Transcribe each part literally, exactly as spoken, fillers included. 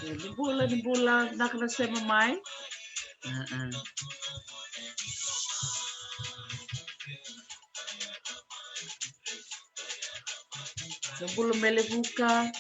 Ni bula, ni bula, vinaka na sema mai. Ni bula mai Levuka.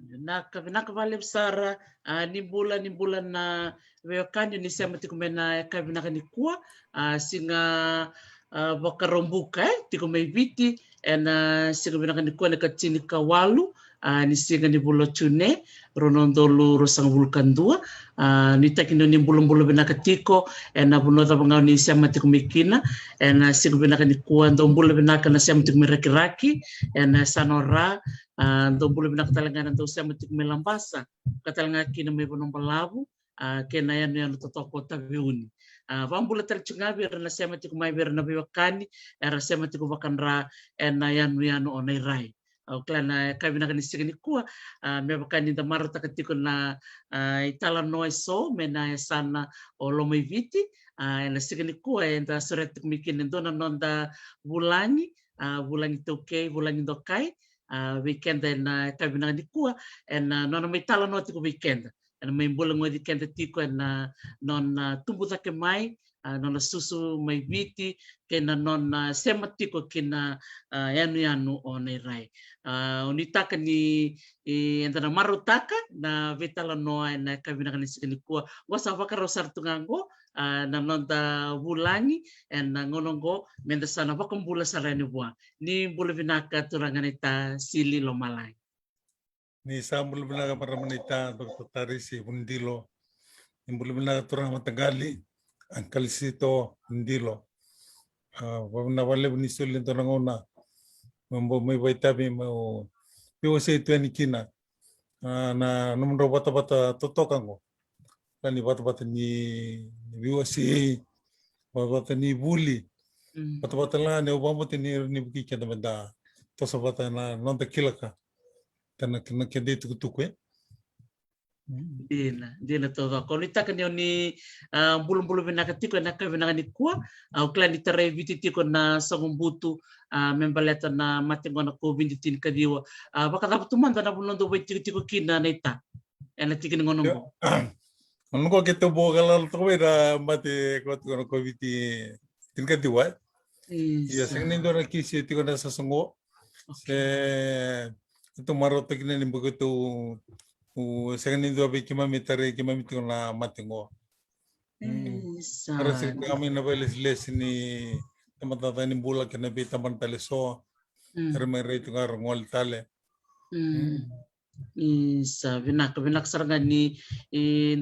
Vinaka, vinaka vakalevu sara. A, ni bula, ni bula na veiwekani ni sema tiko mai na yakavi vinaka nikua. A, siga, a, Vakaraubuka, e tiko mai Viti, ena siga vinaka nikua, na ka tini ka walu, a, ni siga ni vula o June, rua na udolu ruasagavulu ka dua. A, nuitaki ni o ni bulabula vinaka tiko ena vanua cava ga o ni sema tiko mai kina ena siga vinaka nikua. Dou bula vinaka na sema tiko mai Rakiraki ena yasana o Ra. A, dou bula vinaka tale ga na dou sema tiko mai Labasa, ka tale ga kina mai Vanuabalavu, a, kei na yanuyanu totoka o Taveuni. A, vakabula tale tiko ga vei ira na sema tiko mai, vei ira na veiwekani era sema tiko vakadra ena yanuyanu o Nairai. Au kila na yakavi vinaka ni siga nikua, a, me vaka ni da marautaka tiko na, a, italanoa eso mai na yasana o Lomaiviti. A, ena siga nikua eda sureta tiko mai kina e dua na noda vulagi, a, vulagi taukei, vulagi dokai, a, vei keda ena yakavi vinaka nikua, ena nona mai talanoa tiko vei keda, ena mai bulagoci keda tiko ena nona tubu cake mai, a, nona susu mai Viti, kei na nona sema tiko ki na, a, yanuyanu o Nairai. A, au nuitaka ni, e, eda na marautaka na veitalanoa ena yakavi vinaka ni siga nikua. Qo sa vakarau sara tu ga qo, a, na noda vulagi ena gauna oqo, meda sa na vakabula sara yani vua. Ni bula vinaka turaga naita Sili Lomalagi. Ni sa bula vinaka marama naita Doctor Tarisi Vunidilo. Ni bula vinaka turaga mataqali Uncle Sito Vunidilo. A, vakavinavinaka vakalevu ni soli e dua na gauna meu bau mai vakaitavi meu veiwasei tu yani kina. A, na nomudrau vatavata totoka oqo. Ka ni vatavata ni, ni veiwasei, vatavata ni vuli. Mm. Vatavata la ni au vakabauta ni, ni vukei keda meda toso vata na noda kila ka. Ka na, na keda itukutuku, e. Dina, dina taucoko. Au nuitaka ni o ni, a, bulabula vinaka tiko ena yakavi vinaka nikua. Au kila ni tarai Viti tiko na soqobutu, a, me baleta na mate qo na COVID tinikaciwa. A, vakacava tu mada na vanua dou vakaitikotiko kina naita ena tiki ni gauna qo? Gauna qo keitou bau galala toka mai na mate qo tiko na COVID tinikaciwa, e? Ia, sega ni dua na kisi e tiko ena yasayasa qo. Okay. Se keitou marautaka kina ni bau keitou, u, sega ni dua vei keimami e tarai keimami tiko na mate qo. Mm. Era sega ni ka mai na vakailesilesi ni tamata ni bula kei na veitabana tale eso. Mm. Era mai rai tu ga ra gole tale. Mm. Mm. Isa, vinaka, vinaka sara ga ni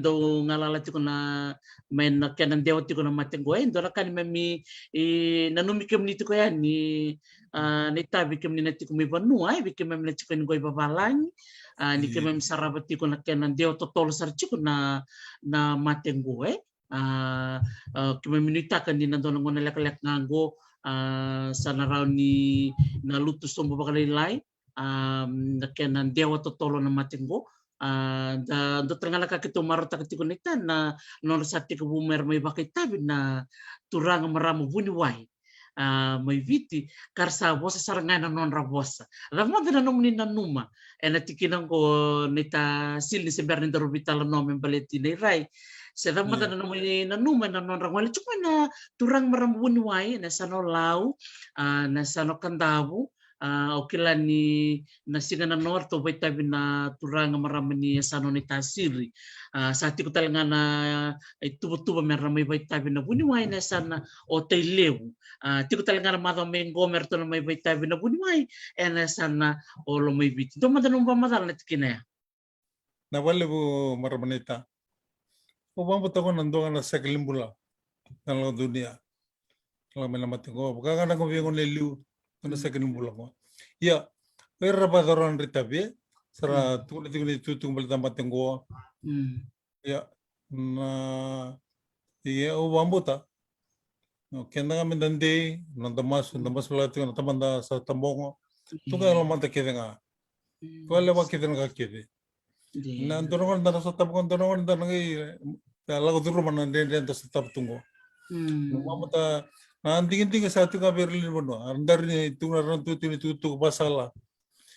dau galala tiko na, mai na kena dewa tiko na mate qo. E dua na ka ni mami nanumi kemuni tiko yani, a, na itavi kemuni na tiko mai vanua, e, vei keimami na tiko yani qo i vavalagi, a, ni keimami sarava tiko na kena dewa totolo sara tiko na, na mate qo, e. A, a, keimami nuitaka ni na dua na gauna lekaleka ga qo, a, sa na rawa ni na lutu sobu vakalailai, a, na kena dewa totolo na mate qo. A, da, dua tale ga na ka keitou marautaka tiko na ita na nodra sa tekivu mera mai vakaitavi na turaga marama vuniwai, a, mai Viti, ka ra sa vosa sara ga ena nodra vosa. Cava mada na nomuni nanuma ena tikina qo na ita Sili, ni se bera ni daru veitalanoa me baleti na irai? Se cava mada na nomuni nanuma ena nodra gole tiko mai na turaga marama vuniwai ena yasana o Lau, a, na yasana o Kadavu, a, au kila ni na siga na noa ratou vaitavi na turaga marama ni yasana o Naitasiri. A, sa tiko tale ga na ituvatuva mera mai vaitavi na vuniwai na yasana o Tailevu. A, tiko tale ga na macawa mai qo me ratou na mai vaitavi na vuniwai ena yasana o Lomaiviti. Dua mada nomu vakamacala na tikina ya. Na vakalevu marama na ita. Au vakabauta ko na dua ga na saka ni bula na lako dunia, lako mai na mate qo, vaka ga na ko vei gone liu, dua na saka ni bula qo. Ia, o ira ra vakayacora na nodra itavi, sa ra tukuna tiko na itukutuku baleta na mate qo. Ia, na, ia au vakabauta, o keda ga meda dei, noda masu, da masulaka tiko na Tamada sa tabogo. Tu ga e lomada kece ga. Tu ga e lewa kece na ka kece. Na dua na gauna da na sotava, dua na gauna da na qai, da lako curuma na dredre da sotava tu qo. Na digidigi sa tu ga vei ira na lewe ni vanua, era dau ni tukuna, ra na tu tu ni tukutuku vakasala.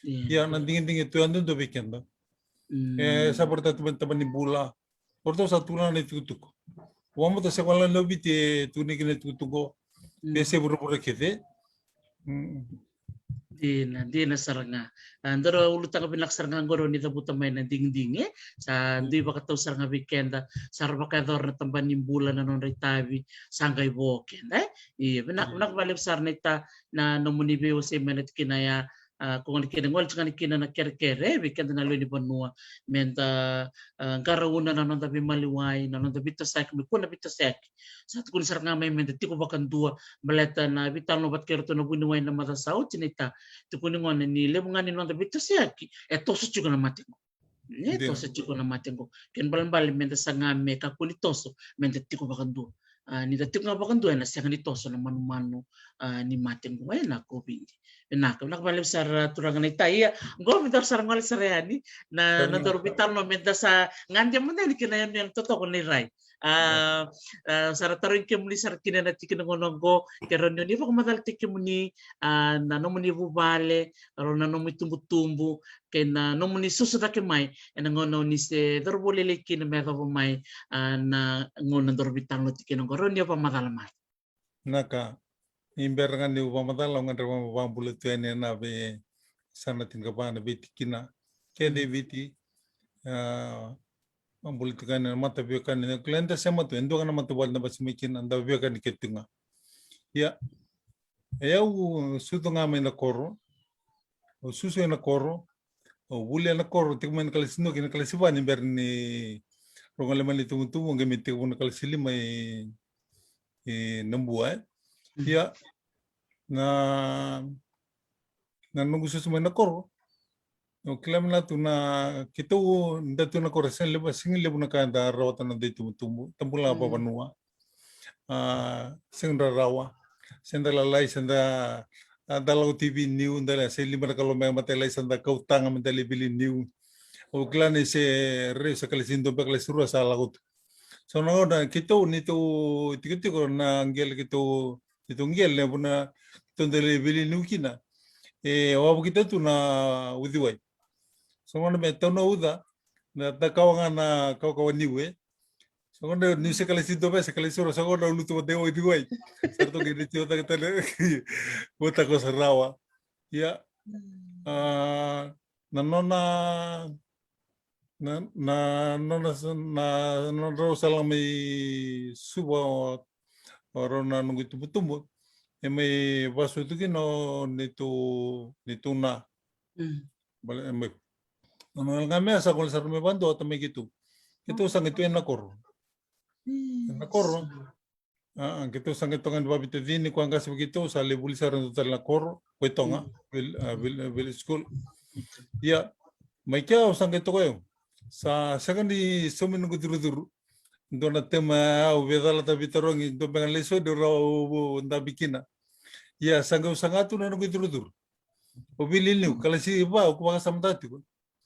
Ia na digidigi tu yadudua vei keda. E sa vakaraitaka tu mai na taba ni bula. O ratou sa tukuna na itukutuku. Au vakabauta se wale na Viti e tukuni kina na itukutuku qo. Ia se vuravura kece. Dina, dina sara ga. A, daru ulutaga vinaka sara ga qo ni cavuta mai na digidigi, e. Sa dui vakatau sara ga vei keda, sa ra vakayacora na taba ni bula na nodra itavi, sa qai vo keda, e. Ia, vinaka, vinaka vakalevu sara na ita, na nomuni veiwasei mai na tikina ya, a, ko gona kina, gole tiko ga kina na kerekere, e, vei keda na lewe ni vanua, meda, a, qarauna na noda veimaliwai, na noda veitosoyaki, me kua na veitosoyaki. Sa tukuni sara ga mai meda tiko vakadua, baleta na veitalanoa vata kei ratou na vuniwai na macawa sa oti na ita, tukuni gona ni levu ga ni noda veitosoyaki e toso tiko na mate qo. E toso tiko na mate qo. Kena ibalebale meda saga me kakua ni toso, meda tiko vakadua. A, ni da tiko ga vakadua ena sega ni toso na manumanu, a, ni mate qo, e, na COVID. Vinaka, vinaka vakalevu sara turaga na ita. Ia, qo me daru sara gole sara yani na, na daru veitalanoa meda sa gade mada yani kei na yanuyanu totoka na irai. A, a, sa ra tarogi kemuni sara kina na tikina qo, na qo, ke rawa ni oni vakamacalataki kemuni, a, na nomuni vuvale, rau na nomu itubutubu, kei na nomuni susu cake mai ena gauna oni se cauravou lailai kina me yacova mai, a, na gauna daru veitalanoa tiko kina qo, rawa ni o vakamacala mai. Vinaka, ni bera ga niu vakamacala, au gadreva meu vakabula tu yani ena veiyasana tinikava na veitikina kece e Viti. A, vakabula tiko yani na mataveiwekani, na kila eda sema tu, e dua ga na matavuvale da basi mai kina, da veiwekani kece tu ga. Ia, e au sucu ga mai na koro, au susu ena koro, au vuli ena koro, tiko mai na kalasi dua ki na kalasi va ni bera ni rau gole mai na itubutubu, qai mai tekivu na kalasi lima i, i Nabua, e. Ia, na, na noqu susu mai na koro, au kila vinaka tu na keitou, da tu na koro, sega ni levu, sega ni levu na ka da rawata na noda itubutubu, tabula vakavanua. A, sega ni rarawa. Se da lalai, se da, a, da lako tu i Viti niu, da lai, se lima na kaloko me matai lai, se da kau taga me da lai Viti niu. Au kila ni se rairai se kalasi dua beka, kalasi rua sa lako tu. So na gauna keitou, ni tou tikotiko na qele keitou, ni tou qele, vuna keitou da lai Viti niu kina. E, au a vakita tu na uciwai. So na gauna me tau na uca, na, da kawa ga na kawakawa niu, e. So gauna niu se kalasi dua beka, se kalasi rua, so gauna au lutu vata i uciwai. Sa ratou qai raici au cake tale. Vata ko sa rawa. Ia. A, na nona, na, na nona sa, na, na nodrau sa lako mai Suva o, o rau na noqu itubutubu. E mai vasu tu kina o neitou, neitou na. Bale, e mai, Na nona wale ga me sa gole sara mai vadua o tamai keitou. Keitou sa qai tu ena koro. Ena koro. A, keitou sa qai toka ni vavitacini, koya qase vei keitou sa lai vuli sara e dua tale na koro, ko i Toga, vil-, a, vil-, village school. Ia, mai kea au sa qai toka, au sa sega ni saumi noqu curucuru. Dua na temi au via calata veitarogi, dua beka na lesoni rau dabe kina. Ia, sa qai, au saga tu na noqu curucuru. O vili niu, kalasi va, au ko vakasamataka tiko.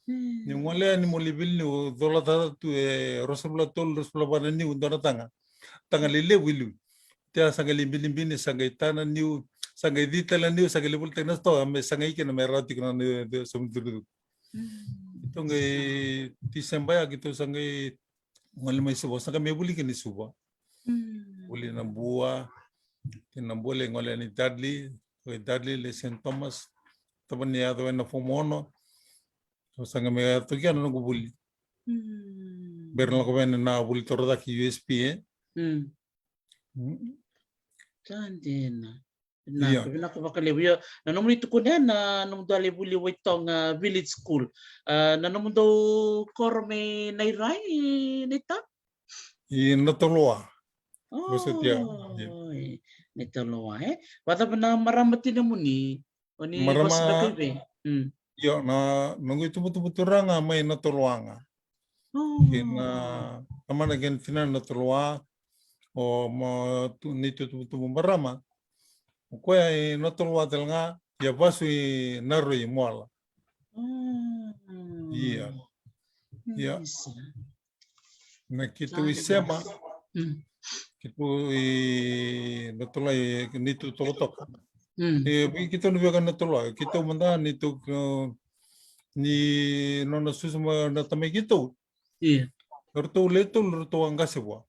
Niu gole yani mo lai vili niu, colata tu e ruasagavulu ka tolu, ruasagavulu ka va na niu, dua na taga. Taga lelevu i liu. Tea sa qai lai binibini, sa qai ta na niu, sa qai ci tale na niu, sa qai lai volitaki na sitoa, me sa qai kina me rawa tiko na niu, niu, sa me curucuru. Keitou qai Tiseba ya, keitou sa qai gole mai Suva, sa qai mai vuli kina i Suva. Vuli Nabua, kei Nabua lai gole yani Dudley, ko i Dudley, lai Saint Thomas, tava ni yaco ena fomu ono. Au sa qai mai yaco kea na noqu vuli. Bera na lako vei na vuli torocake U S P, e? Mm. Sa dina. Vinaka, vinaka vakalevu. Io, na nomuni tukuna ya na nomudou lai vuli Waitoga Village School. A, na nomudou koro mai Nairai, Naita? I Natoloa. Oi, Natoloa, e? Vacava na marama tinamuni? O ni vosa beka i vei? Mm. Io, na noqu itubutubu turaga mai Natoloa ga. Kei na tamana kei na tinana Natoloa, o ma tu, neitou itubutubu marama. O koya i Natoloa tale ga, ia vasu i Naroi, Moala. Ia. Ia. Na keitou i Sema. Keitou i Natoloa, i neitou tokatoka. E, keitou na veiwekani Natoloa, keitou mada neitou, ni nona susu mai na tamai keitou. Ia. Eratou le tolu, eratou a qase vua.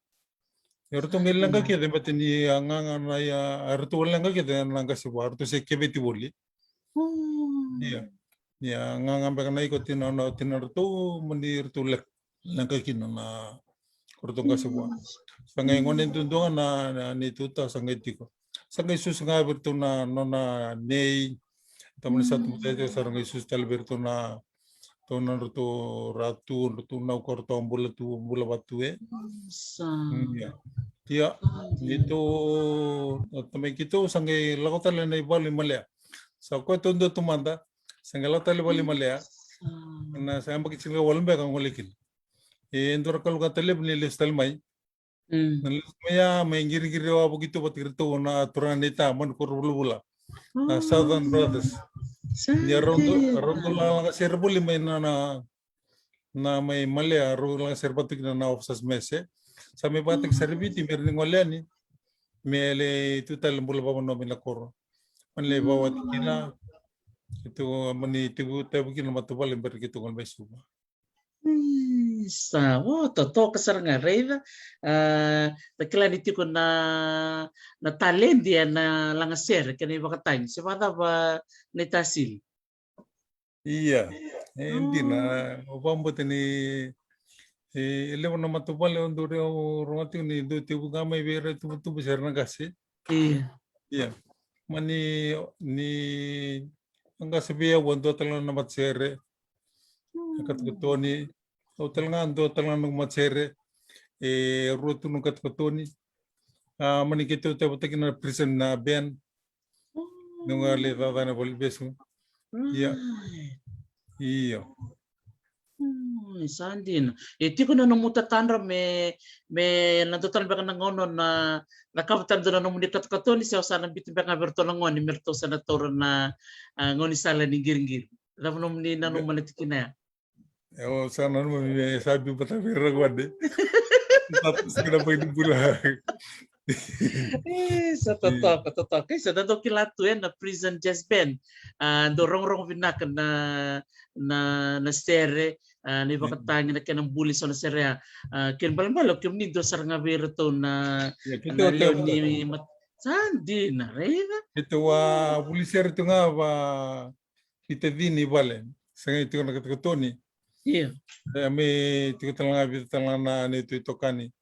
Eratou qai leqa kece, baleta ni a gaga na, ia, eratou leqa kece na qase vua, eratou se keveti voli. Ia. Ia, gaga beka na iko tina, na tina ratou, mani ratou le-, leqa kina na, ko ratou qase vua. Sa qai gone duadua ga na, na neitou ta sa qai tiko. Sa qai susu ga vei ratou na, nona nei. Tamani sa tubu tale, sa ra qai susu tale vei ratou na, ratou na ratou ratu, ratou nau ko ratou a bula tu, bula vatu, e. Sa. Ia. Ia, neitou, tamai keitou sa qai lako tale na ivalu i Malea. Sa koya tou dua tu mada, sa qai lako tale vale i Malea. Na sa yabaki tinikawalu beka gole kina. E dua na kaluka tale ni lesu tale mai. Na lesu mai ya, mai qiriqiri wavoki tu vata kei ratou na turaga nei ta, mani koro vulavula. Na Southern Brothers. Ni a rau dau, a rau dau lagalaga sere voli mai na, na, na mai Malea, a rau laga sere vata kina na officers mess. Sa mai vakataki sara i Viti, me ra ni gole yani. Me lai tu tale bula vavanua mai na koro. Mani lai vawati kina. Keitou mani tevu, tevu kina matavuvale bera keitou gole mai Suva. Sa, o, totoka sara ga, raica. A, da kila ni tiko na, na taledi ena laga sere kei na ivakatagi. Se vakacava na itasili? Ia, e dina, o vakabauta ni, e, e levu na matavuvale o dau rogoca tiko ni dau tevuka mai vei ira e tubutubu se ra na qase. Ia. Ia. Mani, ni a qase vei au, a dua tale ga na matasere. E Katakatoni, au tale ga, a dua tale ga na matasere. E rua tu na Katakatoni. A, mani keitou tevutaki na prison na Ben. Nunga le cacana voli vesu. Ia. Io. Sa dina. E tiko na nomu tatadra me, me na dua tale beka na gauna na, na cakava tale dua na nomuni katokatoni se o sa na biuta beka ga vei iratou na gone me ratou sa na taura na, a, gaunisala ni qiriqiri. Cava nomuni nanuma na tikina ya? Io, sa nanuma me sa biu vata vei ira gone. Sa tu sara na bai ni bula. E, sa totoka, totoka. E, sa dau kila tu ena prison jazz band. A, dau rogorogo vinaka na, na, na sere, a, na ivakatagi, na kena buli so na sere, a, kena balebale o kemuni dua sara ga vei iratou na, na lewe ni mat-, sa dina, raica. Keitou a vuli sere tu ga va, Viti ni vale, sa qai tiko na Katakatoni. Ia. E, me tiko tale ga Viti tale ga na neitou itokani.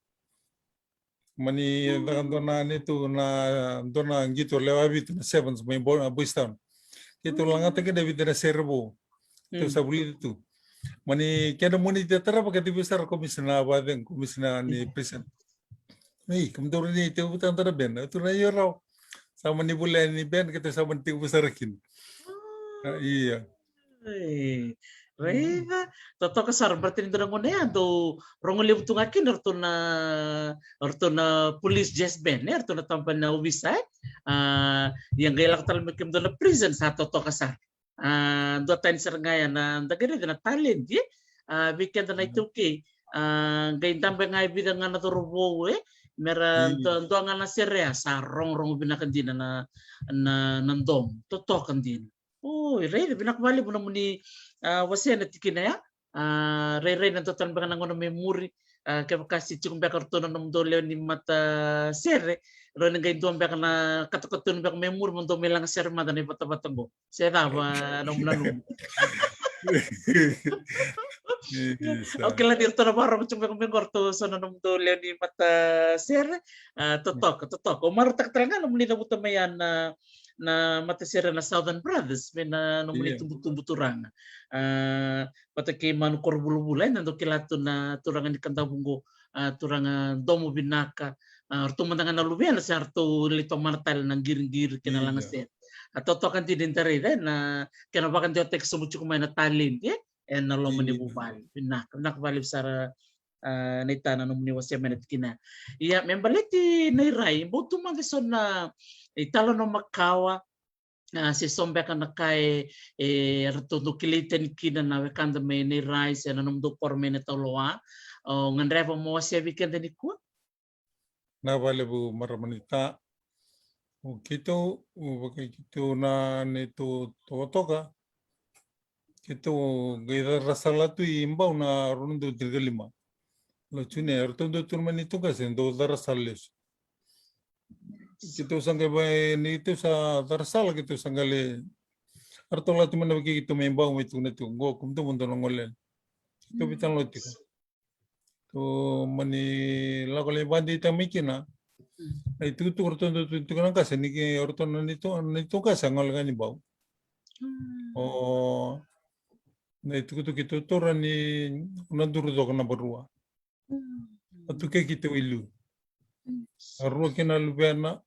Mani caka dua na neitou na, dua na qito lewe vitu na sevens mai Bo-, Boys Town. Keitou lagata kina e vica na sere vou. Keitou sa vulica tu. Mani kena moni te tarava ka tivi sara komisina vacegu, komisina ni prison. Ei, kemudou ni te vuta dara Ben. Tura io rau. Sa mani vule ni Ben, kete sa mani te vuta sara kina. Ah, ia. Ei, raica. Totoka sara, baleta ni dua na gauna ya dou rogo levu tu ga kina o ratou na, o ratou na police, Jess Ben, e, o ratou na tabana na ovisa, e. Ah, ia qai lako tale mai kemudou na prison, sa totoka sara. Ah, dua tani sara ga ya na da qai raica na talent, e. Ah, vei keda na iTaukei. Ah, qai dabe ga e vica ga na cauravou, e. Mera dua, dua ga na sere ya sa rogorogo vinaka dina na, na, na domo. Totoka dina. Oi, raica, vinaka vakalevu nomuni, ah, wasea na tikina ya. Ah, rairai na dua tale beka na gauna mai muri. Ah, kevaka se tiko beka o ratou na nomudou lewe ni matasere, rawa ni qai dua beka na katokatoni beka mai muri mo dou mai laga sere mada na ivatavata qo. Se cava nomu nanuma? Au kila ni ratou na vakarogo tiko beka mai qo ratou so na nomudou lewe ni matasere. Ah, totoka, totoka. Au marautaka tale ga nomuni cavuta mai ya na na matasere na Southern Brothers, vei na nomuni tubutubu turaga. Ah, vata kei Manu Korovulavula, eda dau kila tu na turaga ni Kadavu qo, ah, turaga domo vinaka. Ah, ratou mada ga na luvena sa ratou lai tomana tale na qiriqiri kei na laga sere. A totoka dina ni da raica, e, na kena vakadewataki sobu tiko mai na talent, e, ena loma ni vuvale. Vinaka, vinaka vakalevu sara, ah, na itana nomuni wasea mai na tikina. Ia, me baleti na irai, bau tu mada so na italanoa makawa, ah, se so beka na ka e, e ratou dau kilai tani kina na wekada mai na irai, se na nomudou koro mai na tauloa. O gadreva mo wasea vei keda nikua? Na vakalevu marama ni ta. O keitou, o vaka keitou na neitou totoka. Keitou qai cara sala tu i Bau na rua na udolu tinikalima. Lo tune, eratou dau tukuna mai neitou qase dau cara sala lesu. Keitou sa qai vaka neitou sa cara sala, keitou sa qai le, eratou lako tu mai na vei keitou mai Bau mai tukuna tiko, qo kemudou mo dou na gole. Keitou veitalanoa tiko. Tou mani lako lai vakadeitaka mai kina na itukutuku eratou dau tukuna na qase ni kei eratou na neitou, neitou qase a gole ga ni Bau. O na itukutuku keitou taura ni na duru coka na barua. A tukai keitou i liu. A rua kina luvena,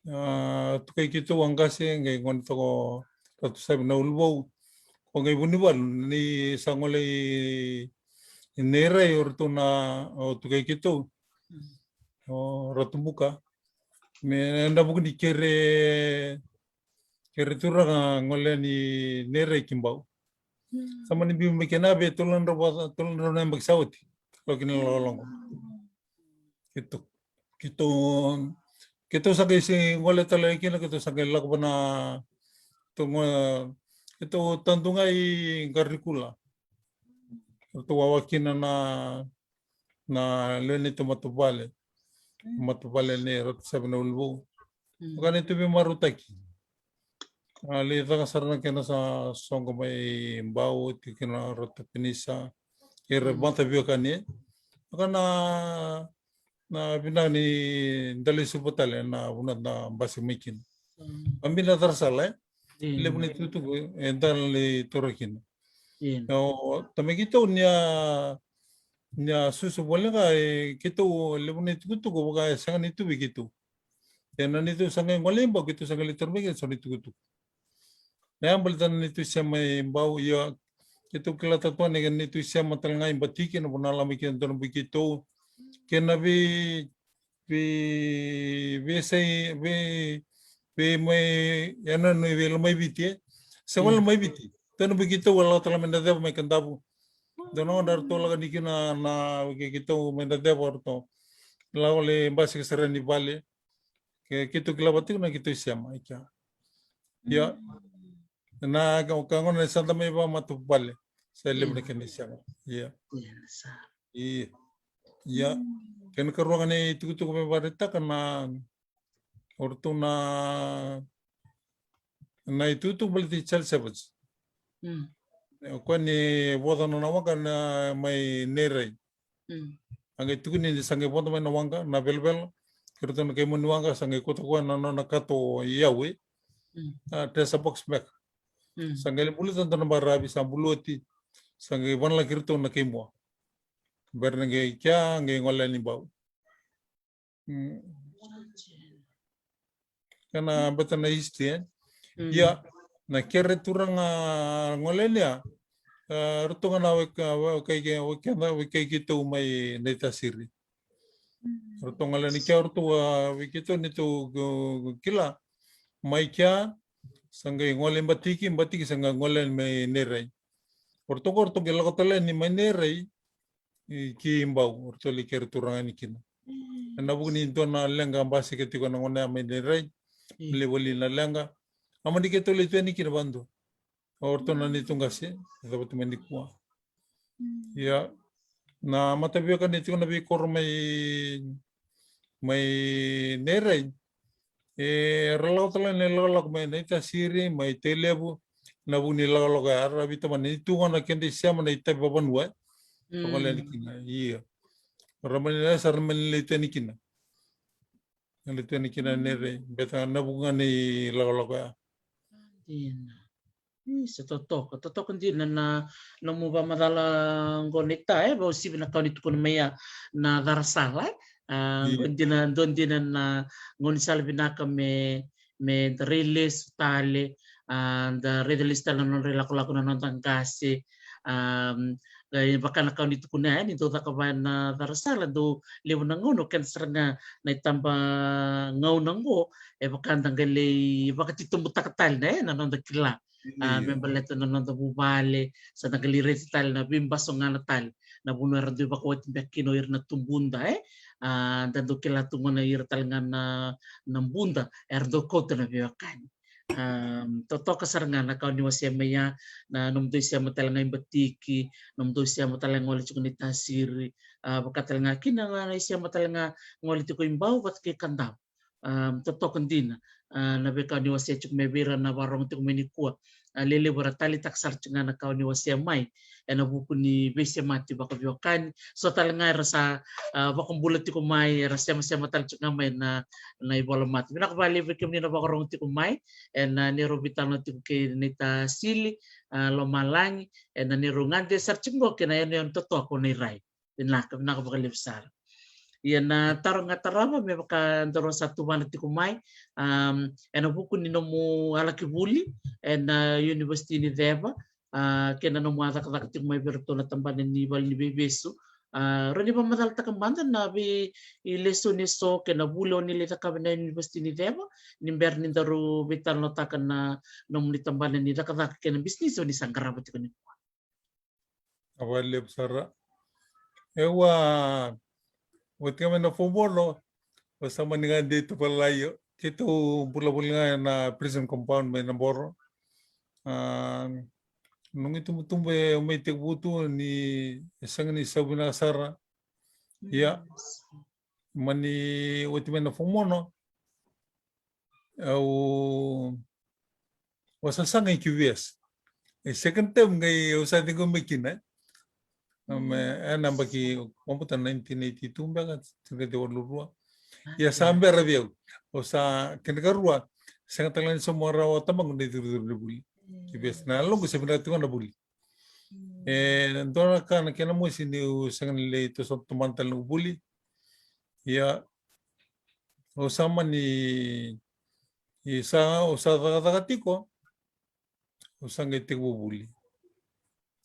a tukai keitou a qase, qai gone toka o Ratu Savi na Uluvou. Ko qai Vunivalu ni sa gole i Nairai o ratou na, o tukai keitou. O Ratu Buka. Me na vuku ni kere, kere turaga gole ni Nairai ki Bau. Sa mani biu mai kina vei tolu na drau, tolu na drau na yabaki sa oti. Lako kina logaloga. Keitou, keitou, keitou sa qai se gole tale kina, keitou sa qai lako vana, keitou, keitou tadu ga i Qarikula. Keitou wawa kina na, na lewe neitou matavuvale. Matavuvale nei Ratu Savi na Uluvou. Vaka neitou veimarautaki. A lai caka sara na kena sa soqo mai Bau, tiko kina Ratu Penisa, kei ira vata veiwekani. Vaka na, na vinaka ni da lai suva tale na vanua da basika mai kina. A bina cara sala, e? Levu na itukutuku eda lai taura kina. O tamai keitou ni a, ni a susu voli ga, e keitou levu na itukutuku vaka e sega ni tu vei keitou. Ia na neitou sa qai gole i Bau, keitou sa qai lai taura mai kina so na itukutuku. Na yabali tana neitou sema i Bau, ia keitou kila tatoka ni kena neitou sema tale ga i Batiki, na vanua lama kina dua na bui keitou. Kei na vei, vei, veisei, vei, vei mai, ia na nui vei Lomaiviti, e. Se vale Lomaiviti. Dua na bui keitou a lako tale mai na ceva mai Kadavu. Dua na gauna ratou lako ni kina na, na vei keitou mai na ceva ratou. Lako lai basika sara ni vale. Ke, keitou kila vata tiko na keitou isema, e kea. Ia. Na ka, ka gona sa da mai vakamatavuvale. Sa levu na kena isema. Ia. Ia. Ia. Kena karua ga na itukutuku me vakaraitaka na, o ratou na, na itukutuku baleti Charles Evans. O koya ni vodo na waqa na mai Nairai. A qai tukuni ni sa qai vodo mai na waqa, na velovelo. Kei ratou na kai Moniwaqa, sa qai kauta koya na nona kato i yau, e. A, treasure box beka. Sa qai lai buluta dua na baravi, sa bulu oti. Sa qai vanalaki iratou na kei Moa. Bera na qai kea, qai gole yani Bau. Kena beta na history, e? Ia, na kere turaga gole yani ya, ratou ga na weka, weka, weka, weka keitou mai Naitasiri. Ratou gole yani kea, ratou a weka keitou ni tou kila. Mai kea, sa qai gole Batiki, Batiki sa qai gole yani mai Nairai. Ratou qo ratou qai lako tale yani mai Nairai, ki Bau, ratou lai kere turaga yani kina. Ena vuku ni dua na leqa basika tiko na gone ya mai Nairai, levu wale na leqa. A mani keitou lai tu yani kina vadua. O ratou na neitou qase, e cavuti mai nikua. Ia, na mataveika ni tiko na veikoro mai, mai Nairai. Era lako tale na ilakolako mai Naitasiri, mai Tailevu, na vuku ni ilakolako ya, era veitamani tu ga na keda isema na itavi vavanua, e. Ia. Ra mani lai, sa ra mani lai tu yani kina. Lai tu yani kina Nairai, beta na vuku ga ni ilakolako ya. Dina. Isa, totoka, totoka dina na nomu vakamacala qo Naita, e, vakauasivi na ka o ni tukuna mai ya na carasala, e. A, qo dina, dua dina na gaunisala vinaka me, me da rai lesu tale, a, da raica lesu tale na nodra ilakolako na noda qase, a, qai vaka na ka o ni tukuna ya, e, ni dau caka vaya na carasala, dau levu na gauna o keda sara ga na itaba gauna qo, e vaka da qai lai vakatitobutaka tale na, e, na noda kila. A, me baleta na noda vuvale, sa da qai lai raica tale na veibasogana tale. Na vanua era dau vakawati beka kina o ira na tubuda, e? A, da dau kila tu gona ira tale ga na, na buda, era dau kauta na veiwekani. A, totoka sara ga na ka o ni wasea mai ya, na nomudou isema tale ga i Batiki, nomudou isema tale ga gole tiko i Naitasiri, a, vaka tale ga kina ga na isema tale ga gole tiko i Bau vata kei Kadavu. A, totoka dina, a, na veika o ni wasea tiko mai vei ira na vakarorogo tiko mai nikua. A, lelevu era taleitaka sara tiko ga na ka o ni wasea mai ena vuku ni veisemati vakaveiwekani. So tale ga era sa, a, vakabula tiko mai, era semasema tale tiko ga mai na, na ivolamata. Vinaka vakalevu vei kemuni na vakarorogo tiko mai ena neirau veitalanoa tiko kei Naitasili, a, Lomalagi, ena neirau gade sara tiko qo kei na yanuyanu totoka o Nairai. Vinaka, vinaka vakalevu sara. Ia na taro ga tarava me vaka daru sa tuvana tiko mai, am, ena vuku ni nomu a laki vuli ena University ni Ceva, a, kei na nomu a cakacaka tiko mai vei iratou na tabana ni vale ni veivesu. A, rawa ni vakamacalataka mada na veilesoni eso kei na vuli o ni lai cakava ena University ni Ceva, ni bera ni daru veitalanoataka na nomuni tabana ni cakacaka kei na bisinisi o ni sa qarava tiko nikua. Vinaka vakalevu sara. E, au a, au a tiko mai na Fomono, au sa mani gade tu vale, io. Keitou bula voli ga ena prison compound mai Naboro. A, noqu itubutubu e, au mai tekivu tu ni e sega ni sau vinaka sara. Ia, mani oti mai na Fomono, au, au sasaga i Q V S. E second term qai au sa ciqomi kina, e. Ena yabaki, au vabauta nineteen eighty-two beka, tinikadua walu rua. Ia sa bera vei au. Au sa kena ikarua, sega tale ga ni sauma rawa o tamaqu na icurucuru ni vuli. Q V S na yaloqu sa vinaka tiko na vuli. E dua na ka na kena mosi niu sega ni lai toso tomana tale noqu vuli. Ia, au sa mani, i sa, au sa cakacaka tiko, au sa qai tekivu vuli.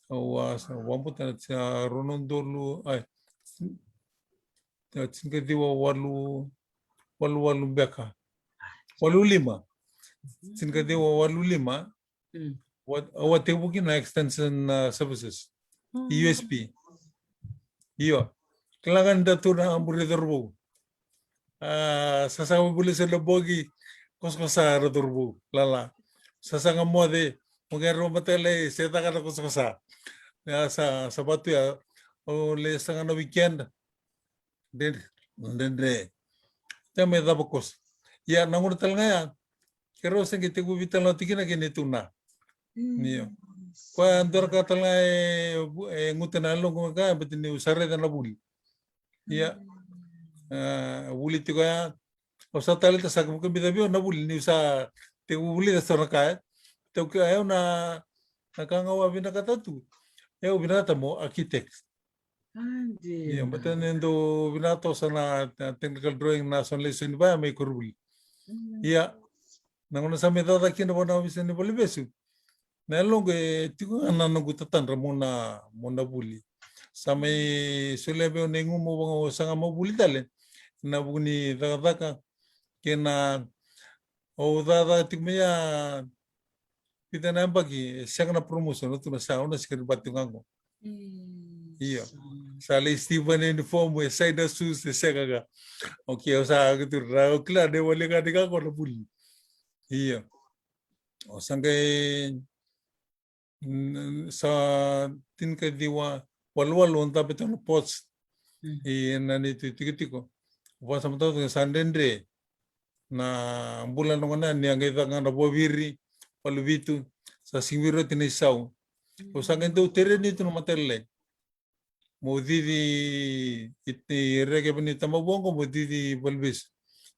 Au a sa vabauta na ti-, a, rua na udolu, ai, ti-, tinikadua walu, walu walu beka. Walu lima. Tinikadua walu lima. Au a tekivu kina na extension, a, services. U S P. Io. Kila ga ni da tu na bure cauravou. A, sasaga vuli se na bogi, kosakosa ra cauravou. Lala. Sasaga moce, mo qai ra mataqali se caka na kosakosa. Ia sa, sa vatu ya, o le saga na weekend. Dredre, dredre. Te me cava koso. Ia, na gauna tale ga ya, keirau se qai tekivu veitalanoa tiko kina kei neitou na. Io. Koya dua na ka tale ga e, e guta na yaloqu ga, baleta niu sa raica na vuli. Ia, e, vuli tiko ya, au sa taleitaka sa ka vakabica vei au na vuli, niu sa tekivu vulica so na ka, e. Tau kei au na, na ka ga au a vinakata tu. E, au vinata mo architect. Ia, baleta ni dau vinata au sa na, na technical drawing na so na lesoni vaya mai koronivuli. Ia, na gauna sa mai cakacaka kina vua na ovisa ni valevesu, na yaloqu e tiko ga na noqu tatadra mo na, mo na vuli. Sa mai solia vei au na igu mo vaka au saga mo vuli tale. Na vuku ni cakacaka kei na, au cakacaka tiko mai ya vica na yabaki, e sega na promotion, au tukuna sa, au na sega ni vati ga qo. Io. Sa lai stiva na uniform, e sai na shoes, e sega ga. Okay, au sa, au kila ni wale ga ni ga qo na vuli. Io. Au sa qai, mm, sa tinikaciwa waluwalu au dabe tu na ports. Ena neitou itikotiko. Au vakasamataka sa dredre na bula na gone ni a qai caka ga na vuaviri, valuvitu, sa sega ni viri oti na isau. Au sa qai dau tereni tu na matailalai. Mo cici i, i reke vei ni tamavua qo, mo cici valevesu.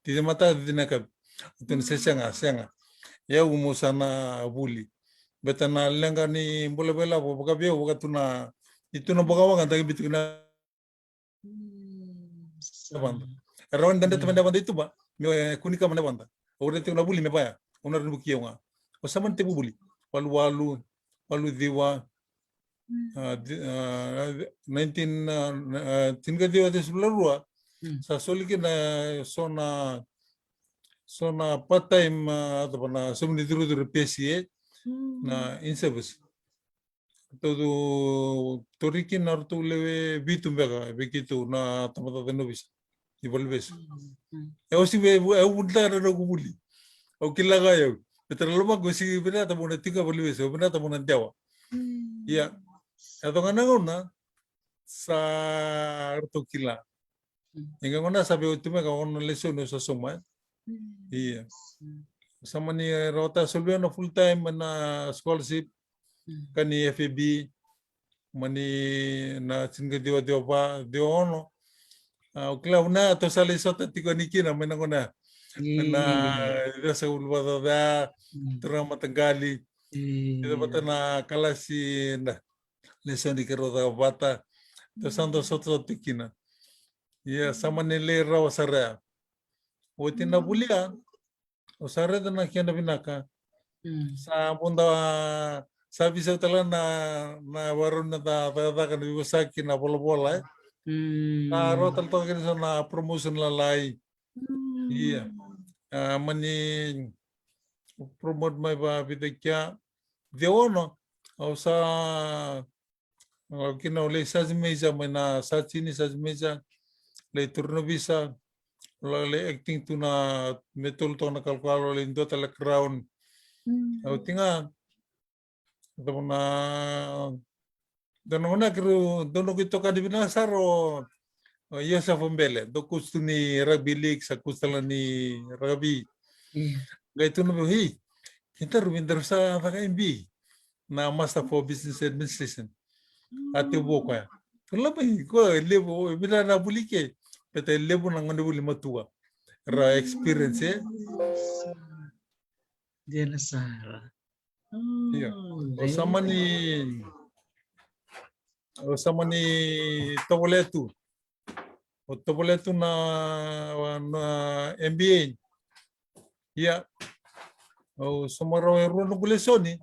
Cici mataka, cici na yakavi. Au tukuna se sega, sega. Ia au mo sa na vuli. Baleta na leqa ni bula vei lavo, vaka vei au, vaka tu na, i tu na bakawaqa, da qai biu tu kina yavada. Era wani dredre mai na yavada i tuba, me kua ni kama na yavada. Au raica tiko na vuli me vaya, au na raica ni vukei au ga. Au sa mani tekivu vuli. Waluwalu, waluciwa, a, di-, a, nineteen, a, a, tinikaciwa ciwasagavulu ka rua, sa soli kina so na, so na part time, a, cava na, so mani curucuru P S E, na in-service. Ratou tu, tori kina ratou lewe vitu beka vei keitou na tabacakacaka ni ovisa ni valevesu. E, au sega ni, e, au vunitaka na noqu vuli. Au kila ga o yau. Baleta na lomaqu au sega ni vinakata meu na tiko ga valevesu, au vinakata meu na dewa. Ia, e yaco ga na gauna sa ratou kila. Ia qai gona sa veiwati tu mai ka ono na lesoni au sa sauma, e. Ia. Sa mani rawata soli vei au na full time na scholarship, ka ni F A B, mani na tinikaciwa ciwa va, ciwa ono. A, au kila vuna tou sa lai sota tiko yani kina mai na gauna. Na ciwasagavulu vakacaca, turaga mataqali. Io. Io, vata na kalasi na lesoni keirau caka vata. Tou sa dau sotasota tiko kina. Ia, sa mani lai rawa sara ya. Oti na vuli ya, au sa raica na kena vinaka. Sa vodo, sa veisau tale na, na ivakarau ni cakacaka ni veivosaki, na volavola, e. Sa rawa tale toka kina so na promotion lalai. Ia. A, mani promote mai vakavica kea. Ciwa ono, au sa lako kina, au lai sergeant major mai na Sachini, sergeant major, lai turu na visa, au lai acting tu na, me tolu toka na kalokalo, lai dua tale crown. Au tiga, dua na, dua na gauna keirau, dua na noqu itokani vinaka sara o, o Iosefa Bele, dau coach tu ni rugby league, sa coach tale ni rugby. Qai tukuna vei au, "Hei, kedaru, kedaru sa caka M B A na Master for Business Administration." A tekivu o koya. Tukuna mai, koya e levu, e vinaka na vuli ke, baleta e levu na gone vuli matua. Ra experience, e? Dina sara. Io. Au sa mani, au sa mani tovolea tu. Au tovolea tu na, na M B A. Ia, au sauma rawa e rua noqu lesoni.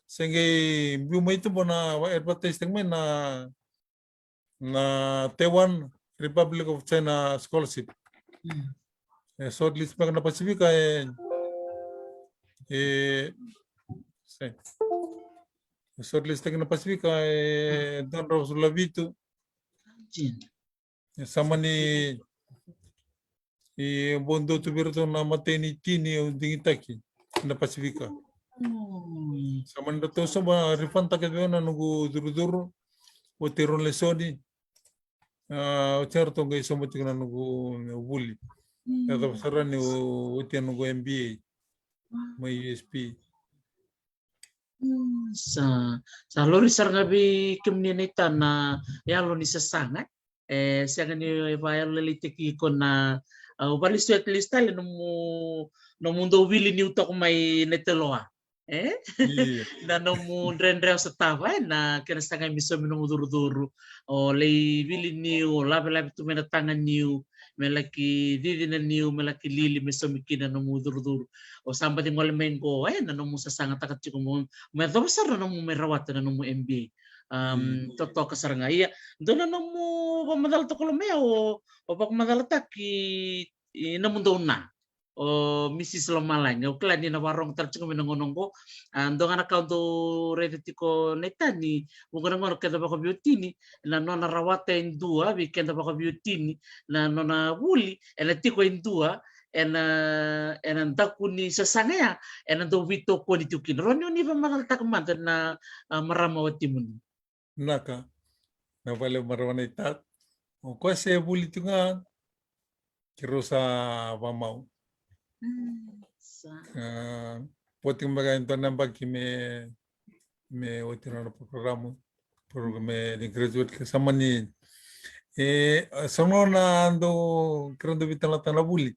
Se qai biu mai tuba na advertise tiko mai na, na Taiwan Republic of China scholarship. E shortlist beka na Pasifika, e, e, se, e shortlist taki na Pasifika, e, dua na drau sula vitu. E sa mani, e, bau dua tu vei iratou na imatai ni tini au digitaki na Pasifika. Sa mani ratou sobu, refund taki vei au na noqu curucuru, oti e rua na lesoni. A, oti ya ratou qai sobu tiko na noqu vuli. Yacova sara ni oti ya noqu M B A mai U S P. Sa, sa lori sara ga vei kemuni na itana yalo ni sasaga, e? E sega ni vakayalolailaitaki iko na, a, au valesu at least tale nomu, nomu dau vili niu toka mai na Teloa. E? Io. Na nomu dredre o sa tava, e, na kena sagai me saumi nomu curucuru. O lai vili niu, o lavelave tu mai na taga niu, me laki cici na niu, me laki lili, me saumi kina na nomu curucuru. O sa baci gole mai qo, e, na nomu sasagataka tiko mo, me yacova sara na nomu mai rawata na nomu M B A. Um, totoka sara ga. Ia, dua na nomu vakamacala toka lo mai, o, o vakamacalataki i nomudou na. O Mrs Lomalagi, au kila ni na varogo tale tiko mai na gauna oqo. A, dua ga na ka au dau raica tiko na itani, vuqa na gauna keda vakaveiwatini, na nona rawata e dua vei keda vakaveiwatini, na nona vuli, ena tiko e dua, ena, ena daku ni sasaga ya, ena dau veitokoni tiko kina. Roni, o ni vakamacalataka mada na, a, marama watimuni. Vinaka. Na vale marama na itata. O koya se vuli tu ga, keirau sa vamau. Mm, sa. A, poti beka e dua na yabaki me, me oti na nona porokaramu. Porokaramu me ni graduate ka sa mani. E, sa nona dau, keirau dau veitalanoataka na vuli.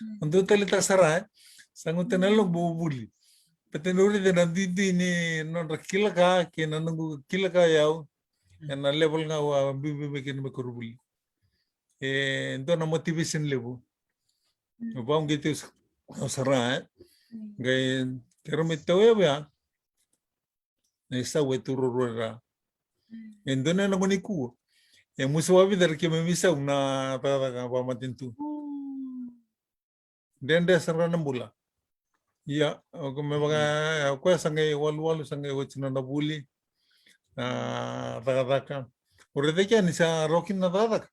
Mm. Au dau taleitaka sara, e. Sa guta na yaloqu meu vuli. Baleta niu raica na duidui ni nodra kila ka, kei na noqu kila ka o yau. Mm. Ena level ga au a biubiu mai kina me keirau vuli. E dua na motivation levu. Mm. Au vakauqeti au sa-, au sara, e. Mm. Qai keirau mai tauyavu ya. Na isau e tu ruarua ra. Mm. E dua na gone nikua. E musu vakavica era keimami isau na cakacaka vakamatanitu. Mm. Dredre sara na bula. Ia, o koya me vaka, o koya sa qai waluwalu, sa qai oti na nona vuli. Na cakacaka. O raica kea ni sa rawa kina na cakacaka.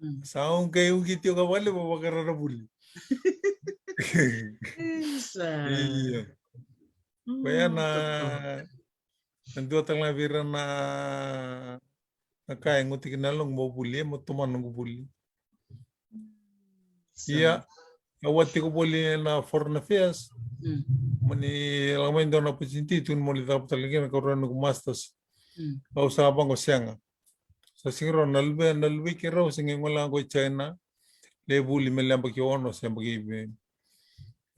Mm. Sa au qai uqeti au ka vale, vaka ra na vuli. Isa. Ia. Koya na, na dua tale ga vei ira na, na ka e guti kina na yaloqu mo vuli, e, mo tomana noqu vuli. Sa. Ia, au a tiko voli na Foreign Affairs. Mm. Mani lako mai dua na opportunity, tukuni mo ni cakava tale kina, ka rawa noqu masters. Mm. Au sa vaqo sega. Sa sega ni rawa na luve, na luvei keirau, sega ni gole ga qo i China. Lai vuli me yabaki ono, se yabaki,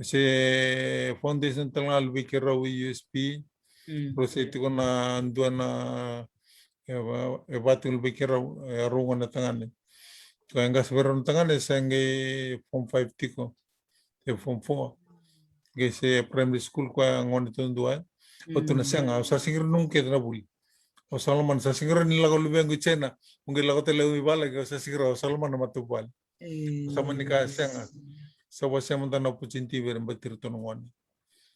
se foundation tale ga luvei keirau i U S P. Mm. Rau se tiko na dua na, e va, e va tiko luvei keirau, e rua gone na tagane. Ka e qase vei rau na tagane, sa qai form five tiko. Se form four. Qai se primary school koya gone taudua, e. Au tukuna sega, au sa sega ni rawa noqu kece na vuli. Au sa lomana, sa sega ni rawa ni lako luvequ i China. Au qai lako tale au i vale, au sa sega ni rawa, au sa lomana matavuvale. E. Sa mani kaya sega. Sa wasea mada na opportunity vei ira baleti iratou na gone.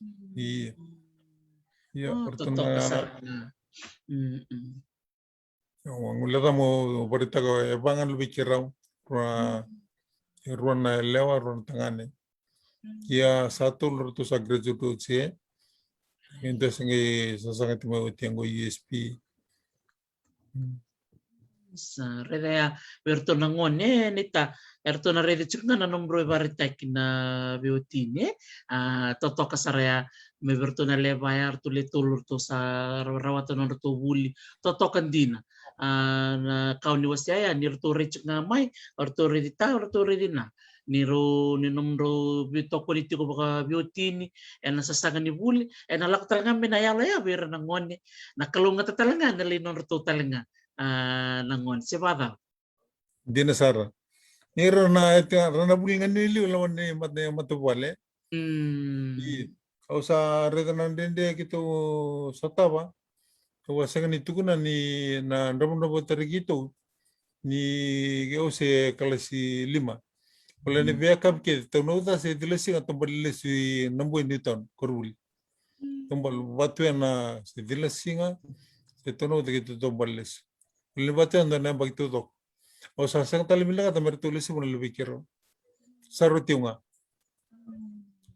Mm. Ia. Ia, o, ratou totoka na sara. Mm, mm. Au guileca mo vakaraitaka e va ga na luvei keirau. Rua, mm, e rua na yalewa, rua na tagane. Mm. Ia sa tolu ratou sa graduate oti. E dua sa qai sasaga tiko mai oti qo i U S P. Sa raica ya, vei iratou na gone, e, Neita, eratou na raica tiko ga na nomudrau ivakaraitaki na veiwatini, e. A, totoka sara ya, me vei iratou na lewe va ya, ratou le tolu, ratou sa ra-, rawata nodratou vuli, totoka dina. A, na ka o ni wasea ya, ni ratou raici tiko ga mai, o ratou raici ta, o ratou raici na. Ni rau, ni nomudrau veitokoni tiko vakaveiwatini ena sasaga ni vuli, ena lako tale ga mai na yalo ya vei ira na gone, na kalougata tale ga na lai nodratou tale ga, a, na gone. Se vacava? Dina sara. Ni rau na, e, rau na vuli ga ni liu loma ni mata, matavuvale. Mm. Io. Au sa raica na dredre keitou sotava. Au a sega ni tukuna ni na dravudravutaki keitou ni keitou se kalasi lima. Baleta ni veiyakavi kece, Taunauca se Cilasiga, taubale lesu i Nabua, Newtown, koronivuli. Taubale, Vatuena se Cilasiga se Taunauca keitou taubale lesu. Baleta ni Vatuena dua na yabaki taucoko. Au sa sega tale ni vinakata me ratou lesu mai na luvei keirau. Sa rauti au ga.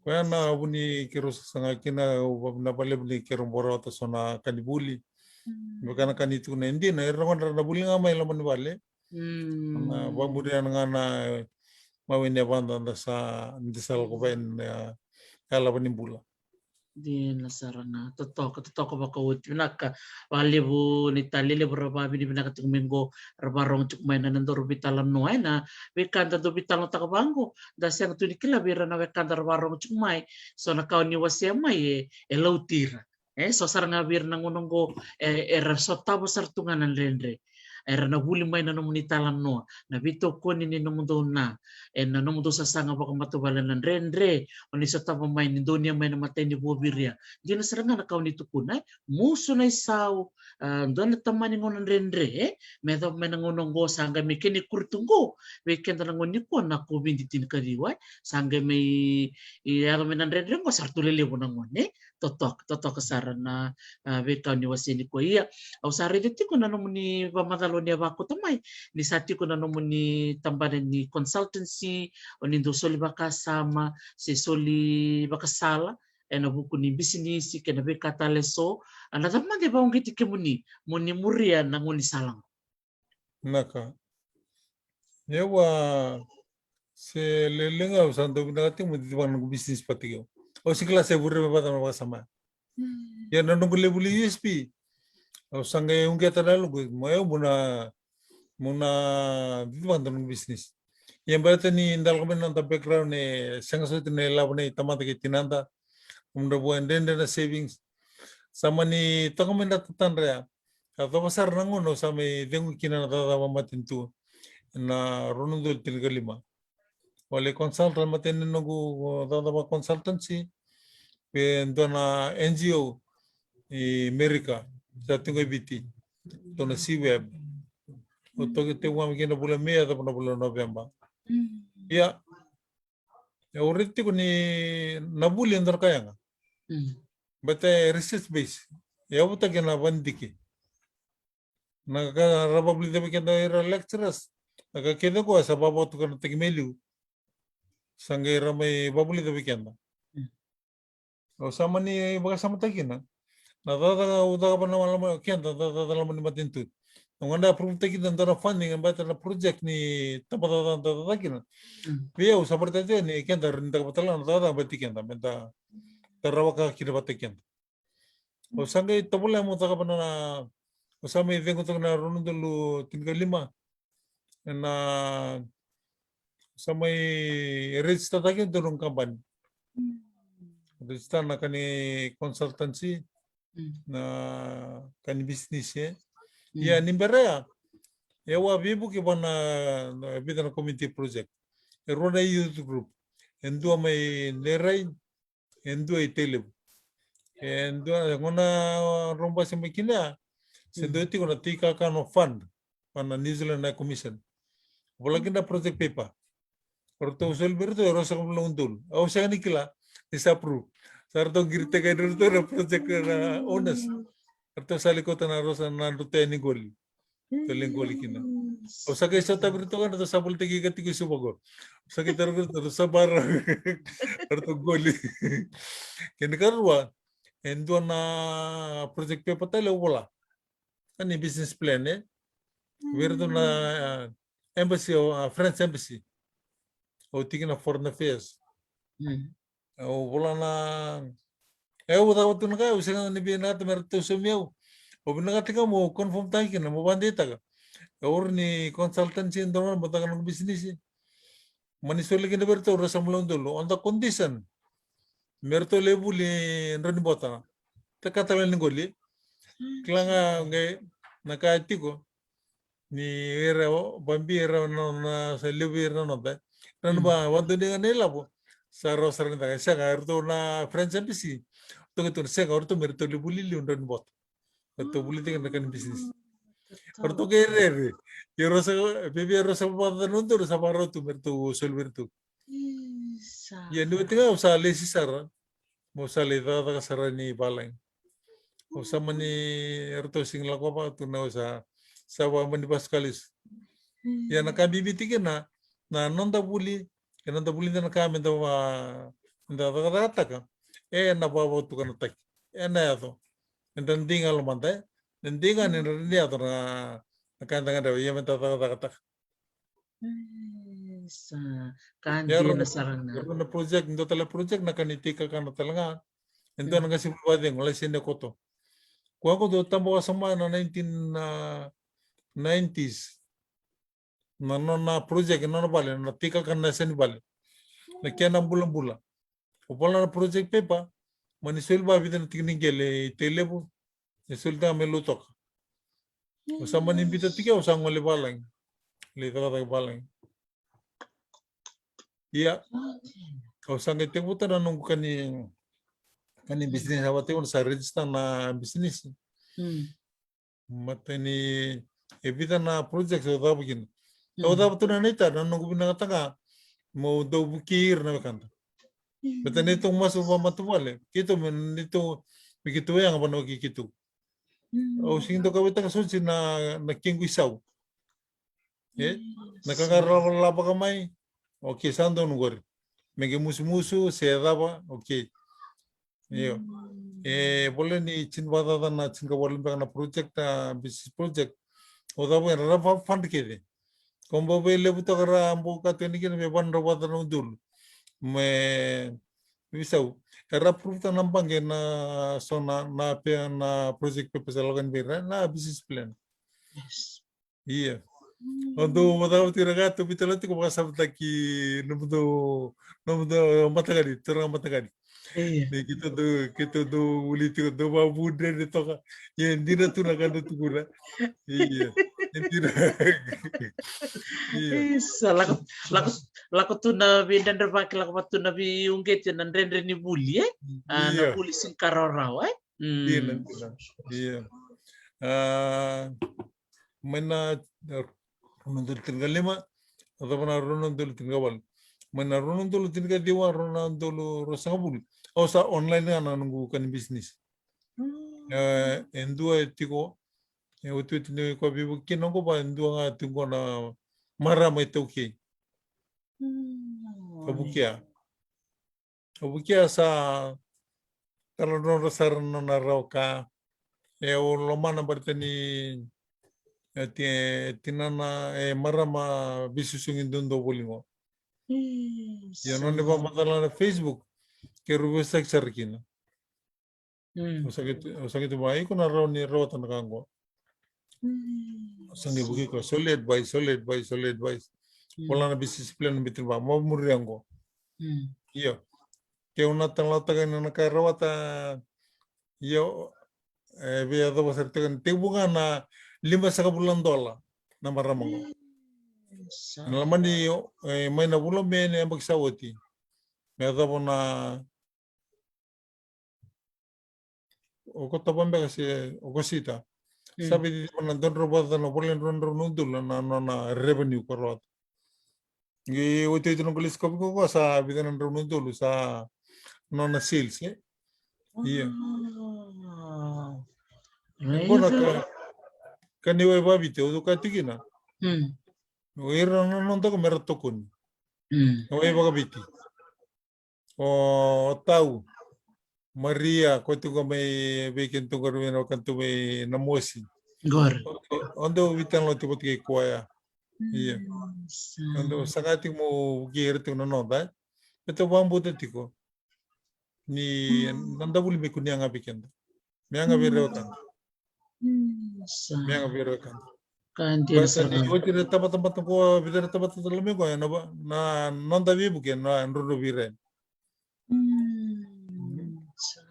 Koya na vu ni keirau sasaga kina, au vakavinavinaka valevu ni keirau bau rawata so na ka ni vuli. Mm. Me vaka na ka ni tukuna, e dina, era na gone ra na vuli ga mai loma ni vale. Mm. Na vakamuria ga na mawe ni yavada da sa, da sa lako vei na yalava ni bula. Dina sara ga, totoka, totoka vakaoti. Vinaka vakalevu Naita, levu ra vakavinavinaka tiko mai qo, ra vakarogo tiko mai na nodaru veitalanoa ena veika da dau veitalanoataka vaqo. Da sega tu ni kila vei ira na wekada ra vakarogo tiko mai, so na ka o ni wasea mai e, e lauti ira. E so sara ga vei ira na gauna qo, e, era sotava sara tu ga na dredre. Era na vuli mai na nomuni talanoa, na veitokoni ni nomudou na, ena nomudou sasaga vakamatavuvale na dredre o ni sotava mai ni donuya mai na imatai ni vua vei ira. Dina sara ga na ka o ni tukuna, e musu na isau, a, dua na tamani gauna dredre, e me yacova mai na gauna qo, sa qai mai kena ikuri tu qo vei keda na gauna nikua na COVID tinikaciwa, e sa qai mai, e, yaco mai na dredre qo, sa ra tu lelevu na gone, e totoka, totoka sara na, a, veika o ni wasea nikua. Ia, au sa raica tiko na nomuni vakamacala o ni a vakauta mai, ni sa tiko na nomuni tabana ni consultancy, o ni dau soli vakasama se soli vakasala ena vuku ni bisinisi kei na veika tale eso. A, na cava mada e vakauqeti kemuni mo ni muria na gaunisala qo? Vinaka. Ia, au a se lelevu ga, au sa dau vinakata tiko meu cicivaka na noqu bisinisi vata kei au. Au se kila se vure me vata na vakasama. Mm. Ia na noqu lai vuli U S P, au sa qai uqeta na yaloqu, mo au, meu na, meu na cicivaka na noqu bisinisi. Ia baleta ni da lako mai na noda background e sega soti na ilavo nei tamada kei tinada, noda vua e dredre na savings. Sa mani toka mai na tatadra ya. Ka yacova sara na gauna au sa mai cegu kina na cakacaka vakamatanitu ena rua na udolu tinikalima. Au lai consultant, matai ni noqu cakacaka vaka consultancy vei dua na N G O i Merika, sa tu qo i Viti, dua na C-web. Au toki tiko ga mai kina vula May, yacova na vula November. Mm. Ia, au raica tiko ni na vuli e dua na ka yaga. Mm. Baleta e research base. E yavutaki ena vakadidike. Na ka ra vakavulica vei keda ira lecturers, na ka kece qo sa vakavotukanataki mai liu. Sa qai ra mai vakavulica vei keda. Mm. Au sa mani vakasamataka kina na cakacaka au cakava na loma, keda cakacaka loma ni matanitu. Na gauna e approve-taki kina e dua na funding baleta na project ni tabacakacaka da cakacaka kina. Mm. Vei au sa vakaraitaka ni keda rawa ni da cakava tale ga na cakacaka baleti keda, me da, da rawaka kina vata kei keda. Au sa qai tovolea meu cakava na, au sa mai cegu toka na rua na udolu tinikalima. Ena, au sa mai register-taki e dua na kabani. Mm. Register na ka ni consultancy, mm, na ka ni bisinisi, e. Mm. Ia ni bera ya, e, au a veivuke vua na, na vica na community project. E rua na youth group. E dua mai Lerai, e dua i Tailevu. E dua, e gauna rau basika mai kina ya, se, mm, dua tiko na Te I Kakano Fund, vua na New Zealand High Commission. Vola kina na project paper. Ratou soli vei ratou e ruasagavulu na udolu. Au sega ni kila ni sa approve. Sa ratou qiri tiko e ratou na project na owners. Ratou sa lai kauta na ruasa na nodratou yani qoli. Ratou lai qoli kina. Au sa qai sotavi ratou ga, ratou sa volitaki ika tiko e Suva qo. Au sa qai tarogi ratou, ratou sa vara. Ratou qoli. Kena ikarua, e dua na project paper tale au vola. Ka ni business plan, e. Vei ratou na, ah, embassy, ah, French embassy. Au tiko na foreign affairs. Mm. Au vola na, e, au cakava tu na ka, au sega ni vinakata me ratou saumi au. Au vinakata ga meu confirm-taka kina, meu vakadeitaka. E, au rawa ni consultancy, dua na gauna meu cakava na noqu bisinisi. Mani soli kina vei ratou ruasagavulu na udolu on the condition me ratou lai vuli Draunibota. Te ka tale ni qoli. Kila ga qai na ka e tiko. Ni ira o, vakabibi ira na, na, sa levu ira na noda. Ra na, mm, va, vadodoniga na ilavo. Sa rau sara ni caka, sega, eratou na French embassy. Toki tu na sega, eratou me ratou lai vuli liu Draunibota. Eratou vuli tiko na ka ni business. Eratou qai rere. Ia rau sa, vei ira rau sa vakacaca na udolu, sa vakarau tu me ratou soli vei iratou. Isa. Ia ni oti ga au sa lesi sara. Meu sa lai cakacaka sara ni valagi. Au sa mani, eratou sega ni lako vata tu na, au sa, sa vakamani vasu college. Ia na ka bibi tiko kina, na noda vuli, e noda vuli na ka me da va, me da cakacakataka. E na vakavotukanataki. E na yaco. E da dei ga lomada, e. Na dei ga ni, mm, na, ni yaco na, na ka da gadreva, ia me da cakacakataka. Isa, ka dina sara ga. Na project, dua tale project, na ka ni Te I Kakano tale ga. E dua na qase vuli vakacegu, lai sene koto. Koya qo dau taba wasoma na nineteen, ah, nineties. Na nona project, na nona vale, na tikaka na yasa ni vale. Na kena bulabula. O vola na project paper, mani soli vakavica na tiki ni qele i Tailevu, e solitaka mai Lautoka. O sa mani biuta tiko, o sa gole valagi. Lai cakacaka valagi. Ia, au sa qai tekivu tale na noqu kani, kani business, au vakatekivu na sa register na business. Mm. Matani, e vica na project au cakava kina. Au cakava tu na naita, na noqu vinakata ga meu dau vukei ira na wekada. Matani, neitou masu vakamatavuvale, keitou me neitou, me keitou yaga vanua kei keitou. Au sega ni dau kauwaitaka soti na, na kequ isau. E? Na ka ga ra lavaka mai. Okay, sa donu qori. Me qai musumusu se cava, okay. Io. E, voleka ni tini vakacaca na tini ka walu beka na project, a business project. O cava era ra fa-, fund kece. Ko bau veilevu toka ra bau ka tu yani kina me vakadrau vata na udolu. Me, me veisau. Era approve ta na baqe na so na, na pe na project paper sa lako yani vei ira, na business plan. Yes. Ia. O dou vakacavuti ira ga, tou veitalanoa tiko vakasamataki nomudou, nomudou mataqali, turaga mataqali. Ia. Ni keitou dau, keitou dau vuli tiko, dau vakavudredre toka. Ia, dina tu na ka dau tukuna. Ia. E dina. Ia. Isa, lako, lako, lako tu na veidredrevaki, lako vata tu na veiuqeti, na dredre ni vuli, e? A, na vuli sega ni ka rawarawa, e? Mm. Dina, dina. Ia. A, mai na rua na udolu tinikalima, a cava na rua na udolu tinikawalu. Mai na rua na udolu tinikaciwa, rua na udolu ruasagavulu. Au sa online ga na noqu kani business. Mm. E, e dua e tiko, e otioti ni koya veivuke kina oqo, va e dua ga tiko na marama iTaukei. Mm. Ka vukea. Au vukea sa taladrodro sara na nona rawa ka. E, au lomana baleta ni, e, ti-, tinana, e, marama veisusugi duadua voli qo. Ia, nona ivakamacala na Facebook, keirau veisaki sara kina. Mm. Au sa qai tu, au sa qai tu vaka, iko na rawa ni rawata na ka qo. Mm. Au sa qai vukei koya, soli advice, soli advice, soli advice. Mm. Vola na business plan, biuta ni vaka, mo muria qo. Mm. Io. Keu na talatalanoataka na ka e rawata, io, e veiyacova sara tiko, tekivu ga na lima sagavulu na dola na marama qo. Mm. Sa. Na loma ni, e, mai na vula o Me ni yabaki sa oti. Me yacova na Okotova beka se Okosita. Mm. Sa vica na dua drau vata na vale drau na udolu na nona revenue ko rawata. Qai otioti na qolisi kovi ko sa vica na drau na udolu sa nona sales, e? Ia. Wow. Ko na ka, ka ni wai vakaviti, o ka tikina. Mm. O ira na noda ko mera tokoni. Mm. O wai vakaviti. O Tau, Maria, ko tiko mai vei kedatou qori, vei na wekadatou mai Namosi. Qori. O, o, o dau veitalanoa tiko vata kei koya. Ia. Mm, sa. O dau saga tiko mo vukei ira tiko na noda, e. Keitou vakabauta tiko ni, mm, noda vuli me kunea ga vei keda. Me yaga vei ira na wekada. Mm, sa. Me yaga vei ira na wekada. Ka dina sara ga. Oti na tabatamata qo, vica na tabatamata loma qo, na, na noda veivuke na drodro vei ira. Mm, sa.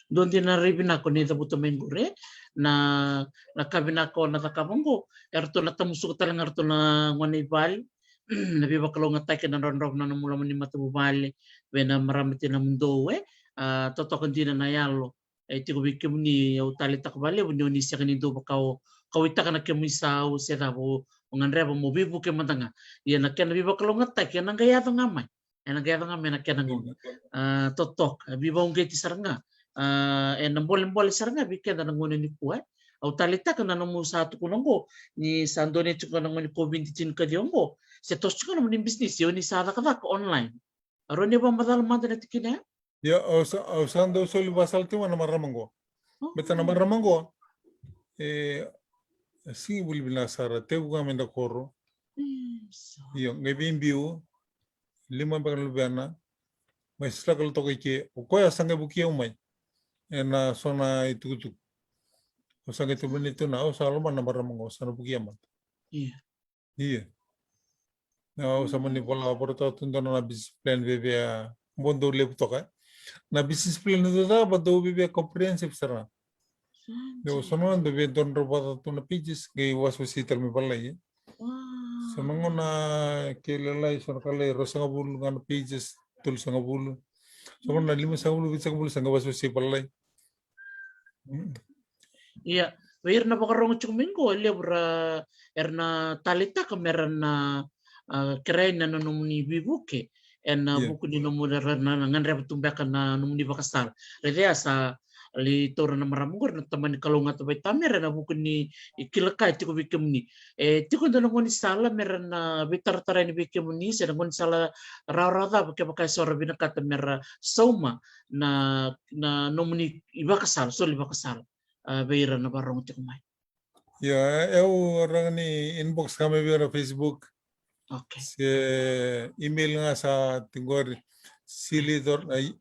Dua dina na rai vinaka ni cavuta mai qori, e? Na, na ka vinaka o na cakava qo, eratou na tamusuka tale ga ratou na gone i vale, na veivakalougatataki na drodrodro na nomu loma ni matavuvale, vei na marama tinamudou, e? A, totoka dina na yalo e tiko vei kemuni, au taleitaka vakalevu ni o ni sega ni dau vaka o kauwaitaka na kemu isau se cava, o gadreva mo veivuke mada ga. Ia na kena veivakalougatataki ena qai yaco ga mai. Ena qai yaco ga mai na kena gauna. A, totoka, veivakauqeti sara ga. A, ena bolebole sara ga vei keda na gauna nikua, e. Au taleitaka na nomu sa tukuna qo, ni sa dua ni tiko na gauna ni COVID tinikaciwa qo, se toso tiko na nomuni business, ia o ni sa cakacaka online. A, rawa ni vakamacala mada na tikina ya? Ia, au sa, au sa dau soli vakasala tiko na marama qo. Oh. Baleta na marama qo, e, sega ni vuli vinaka sara, tekivu ga mai na koro. Mm, sa. Io, qai veibiu, lima beka na luvena, mai Sitakalotoka i ke, o koya sa qai vukei au mai. ena so na itukutuku. Au sa qai tomani tu na, au sa lomana na marama qo, au sa na vukia mada. Ia. Ia. Na, au sa mani vola, vakarautaka tu dua na business plan vevea, mo dau levu toka. Na business plan dau cava, dau vevea comprehensive sara. Dau sa na dau via dodro vata tu na pages, qai wasewase tale mai valai. Sa na gauna ke lalai, sa na ka lai, ruasagavulu ga na pages, tolusagavulu. Sa na limasagavulu, vitusagavulu, sa qai wasewase valai. Mm. Ia, vei ira na vakarogo tiko mai qo, e levu ra, era na taleitaka me ra na, a, kerei na nomuni veivuke ena, ia, vuku ni nomuni ra na, na gadreva tu beka na nomuni vakasala. Raica ya sa lai taura na marama qori na tamani kalougata vaitamera ena vuku ni kila ka e tiko vei kemuni. E tiko dua na gaunisala me ra na veitaratara yani vei kemuni, se na gaunisala rawarawa cava kevaka e so ra vinakata me ra sauma na, na nomuni ivakasala, soli vakasala, a, vei ira na vakarogo tiko mai? Ia, e, au rawa ni inbox ka mai vei au na Facebook. Okay. Se email ga sa tiko qori. Sili Dor, ai,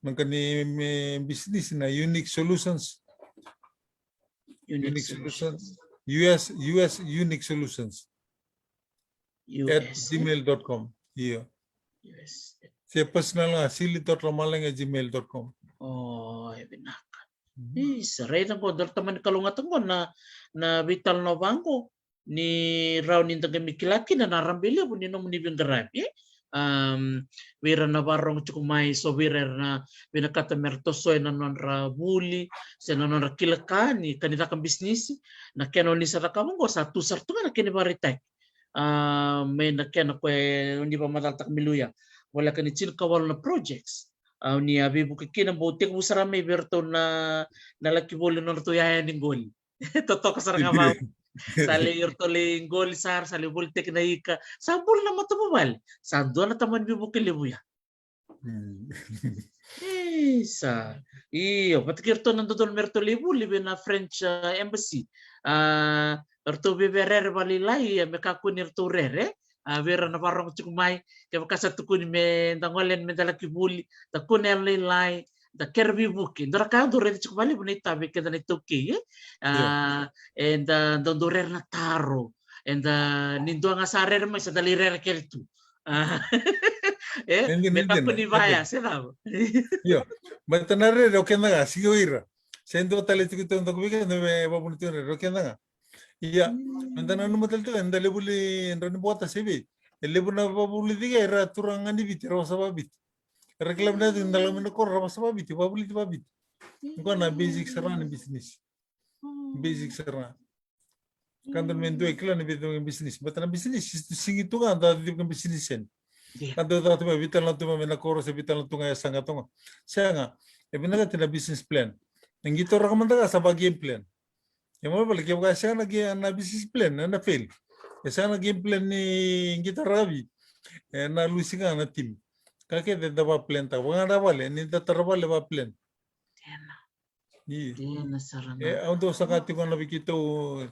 na kena, me, business na Unique Solutions. Unique Unique Solutions. Solutions. U S, U S Unique Solutions at U S, eh? Gmail dot com. Io. U S. Se personal ga, sili dot lomalagi at gmail dot com. O, e vinaka. Mhm. Isa, raica qo, dua na tamani kalougata qo na, na veitalanoa vaqo. Ni rawa ni da qai mai kila kina na rabailevu ni nomuni veiqaravi, e? Am, vei ira na vakarogo tiko mai, so vei ira era na vinakata me ra toso ena nodra vuli, se na nodra kila ka ni, ka ni caka bisinisi, na kena o ni sa cakava qo sa tu sara tu ga na kena ivakaraitaki. A, mai na kena koya o ni vakamacalataka mai liu ya. Voleka ni tinikawalu na projects. A, o ni a veivuke kina, bau tekivu sara mai vei iratou na, na laki voli nodratou yaya ni qoli. Totoka sara ga vau. Sa lai iratou lai qoli sara, sa lai volitaki na ika. Sa bula na matavuvale. Sa dua na tamani veivuke levu ya. Mm. Isa. Io, vata kei iratou na dodonu me ratou lai vuli vei na French, ah, embassy. Ah, ratou via rere vakalailai, ia me kakua ni ratou rere. Ah, vei ira na vakarogo tiko mai, kevaka sa tukuni me da gole yani me da laki vuli, da kune yalolailai, da kere veivuke. Dua na ka dau raica tiko vakalevu na itavi keda na iTaukei, e? Ah, eda dau rere na taro. Eda, ni dua ga sa rere mai, sa da lai rere kece tu. Ah, e, me kakua ni vaya, se cava. Io, baleta na rere o keda ga, sega o ira. Se dua tale tiko, tiko, tiko vei keda me vakavuna tiko na rere o keda ga. Ia, mm, meda nanuma tale tiko, eda lai vuli, drau ni bota se vei. E levu na vakavulici ga era turaga ni Viti, era vosa vakaViti. Era kila vinaka tiko, da lako mai na koro, era vosa vakaViti, vakavulici vakaViti. Mm. Qo na basic sara ni business. Mm. Basic sara. Ka dodonu me dua e kila na veika bisinisi. Baleta na bisinisi, sega tu ga da cicivaka bisinisi yani. Io. Ka dau caka tu mai, veitalanoa tu mai na koro se veitalanoa tu ga e saga tu ga. Sega, e vinakati na business plan. Na qito raka mada ga sa va game plan. E mai vale kevaka e sega na game, na business plan, ena fail. E sega na game plan ni qito rakavi, ena lusi ga na team. Ka kece da va plan taka. Vaka ga na vale, ni da tara vale va plan. Io. Dina sara ga. E, au dau saga tiko ga vei keitou,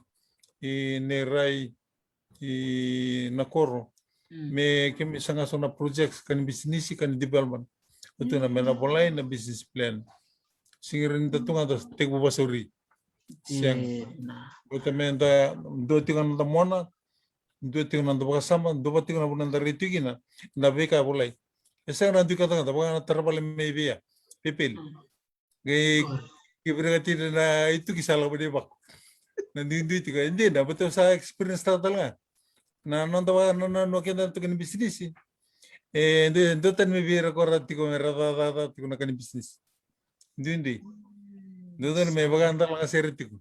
i Nerai, i na koro. Mm. Me keimami saga so na projects, ka ni bisinisi, ka ni development. Au tukuna me na volai na business plan. Sega ni da tu ga da tekivu vakasauri. Sega. Dina. Baleta me da dua tiko na noda mona, dua tiko na noda vakasama, dua tiko na vanua da rai tiko kina, na veika e volai. E sega na dui kacakaca, vaka na tara vale mai vei ya. Pepeli. Mm. Qai, qai vinakati na ituki sa lako mai na ivako. Na duidui tiko, e dina, baleta au sa experience taka tale ga. Na noda va, na, na, na keda tuka ni bisinisi. E, dua, dua tani me vei ira ko ra tiko me ra ca, ca, ca tiko na ka ni bisinisi. Duidui. Dua tani me vaka da laga sere tiko.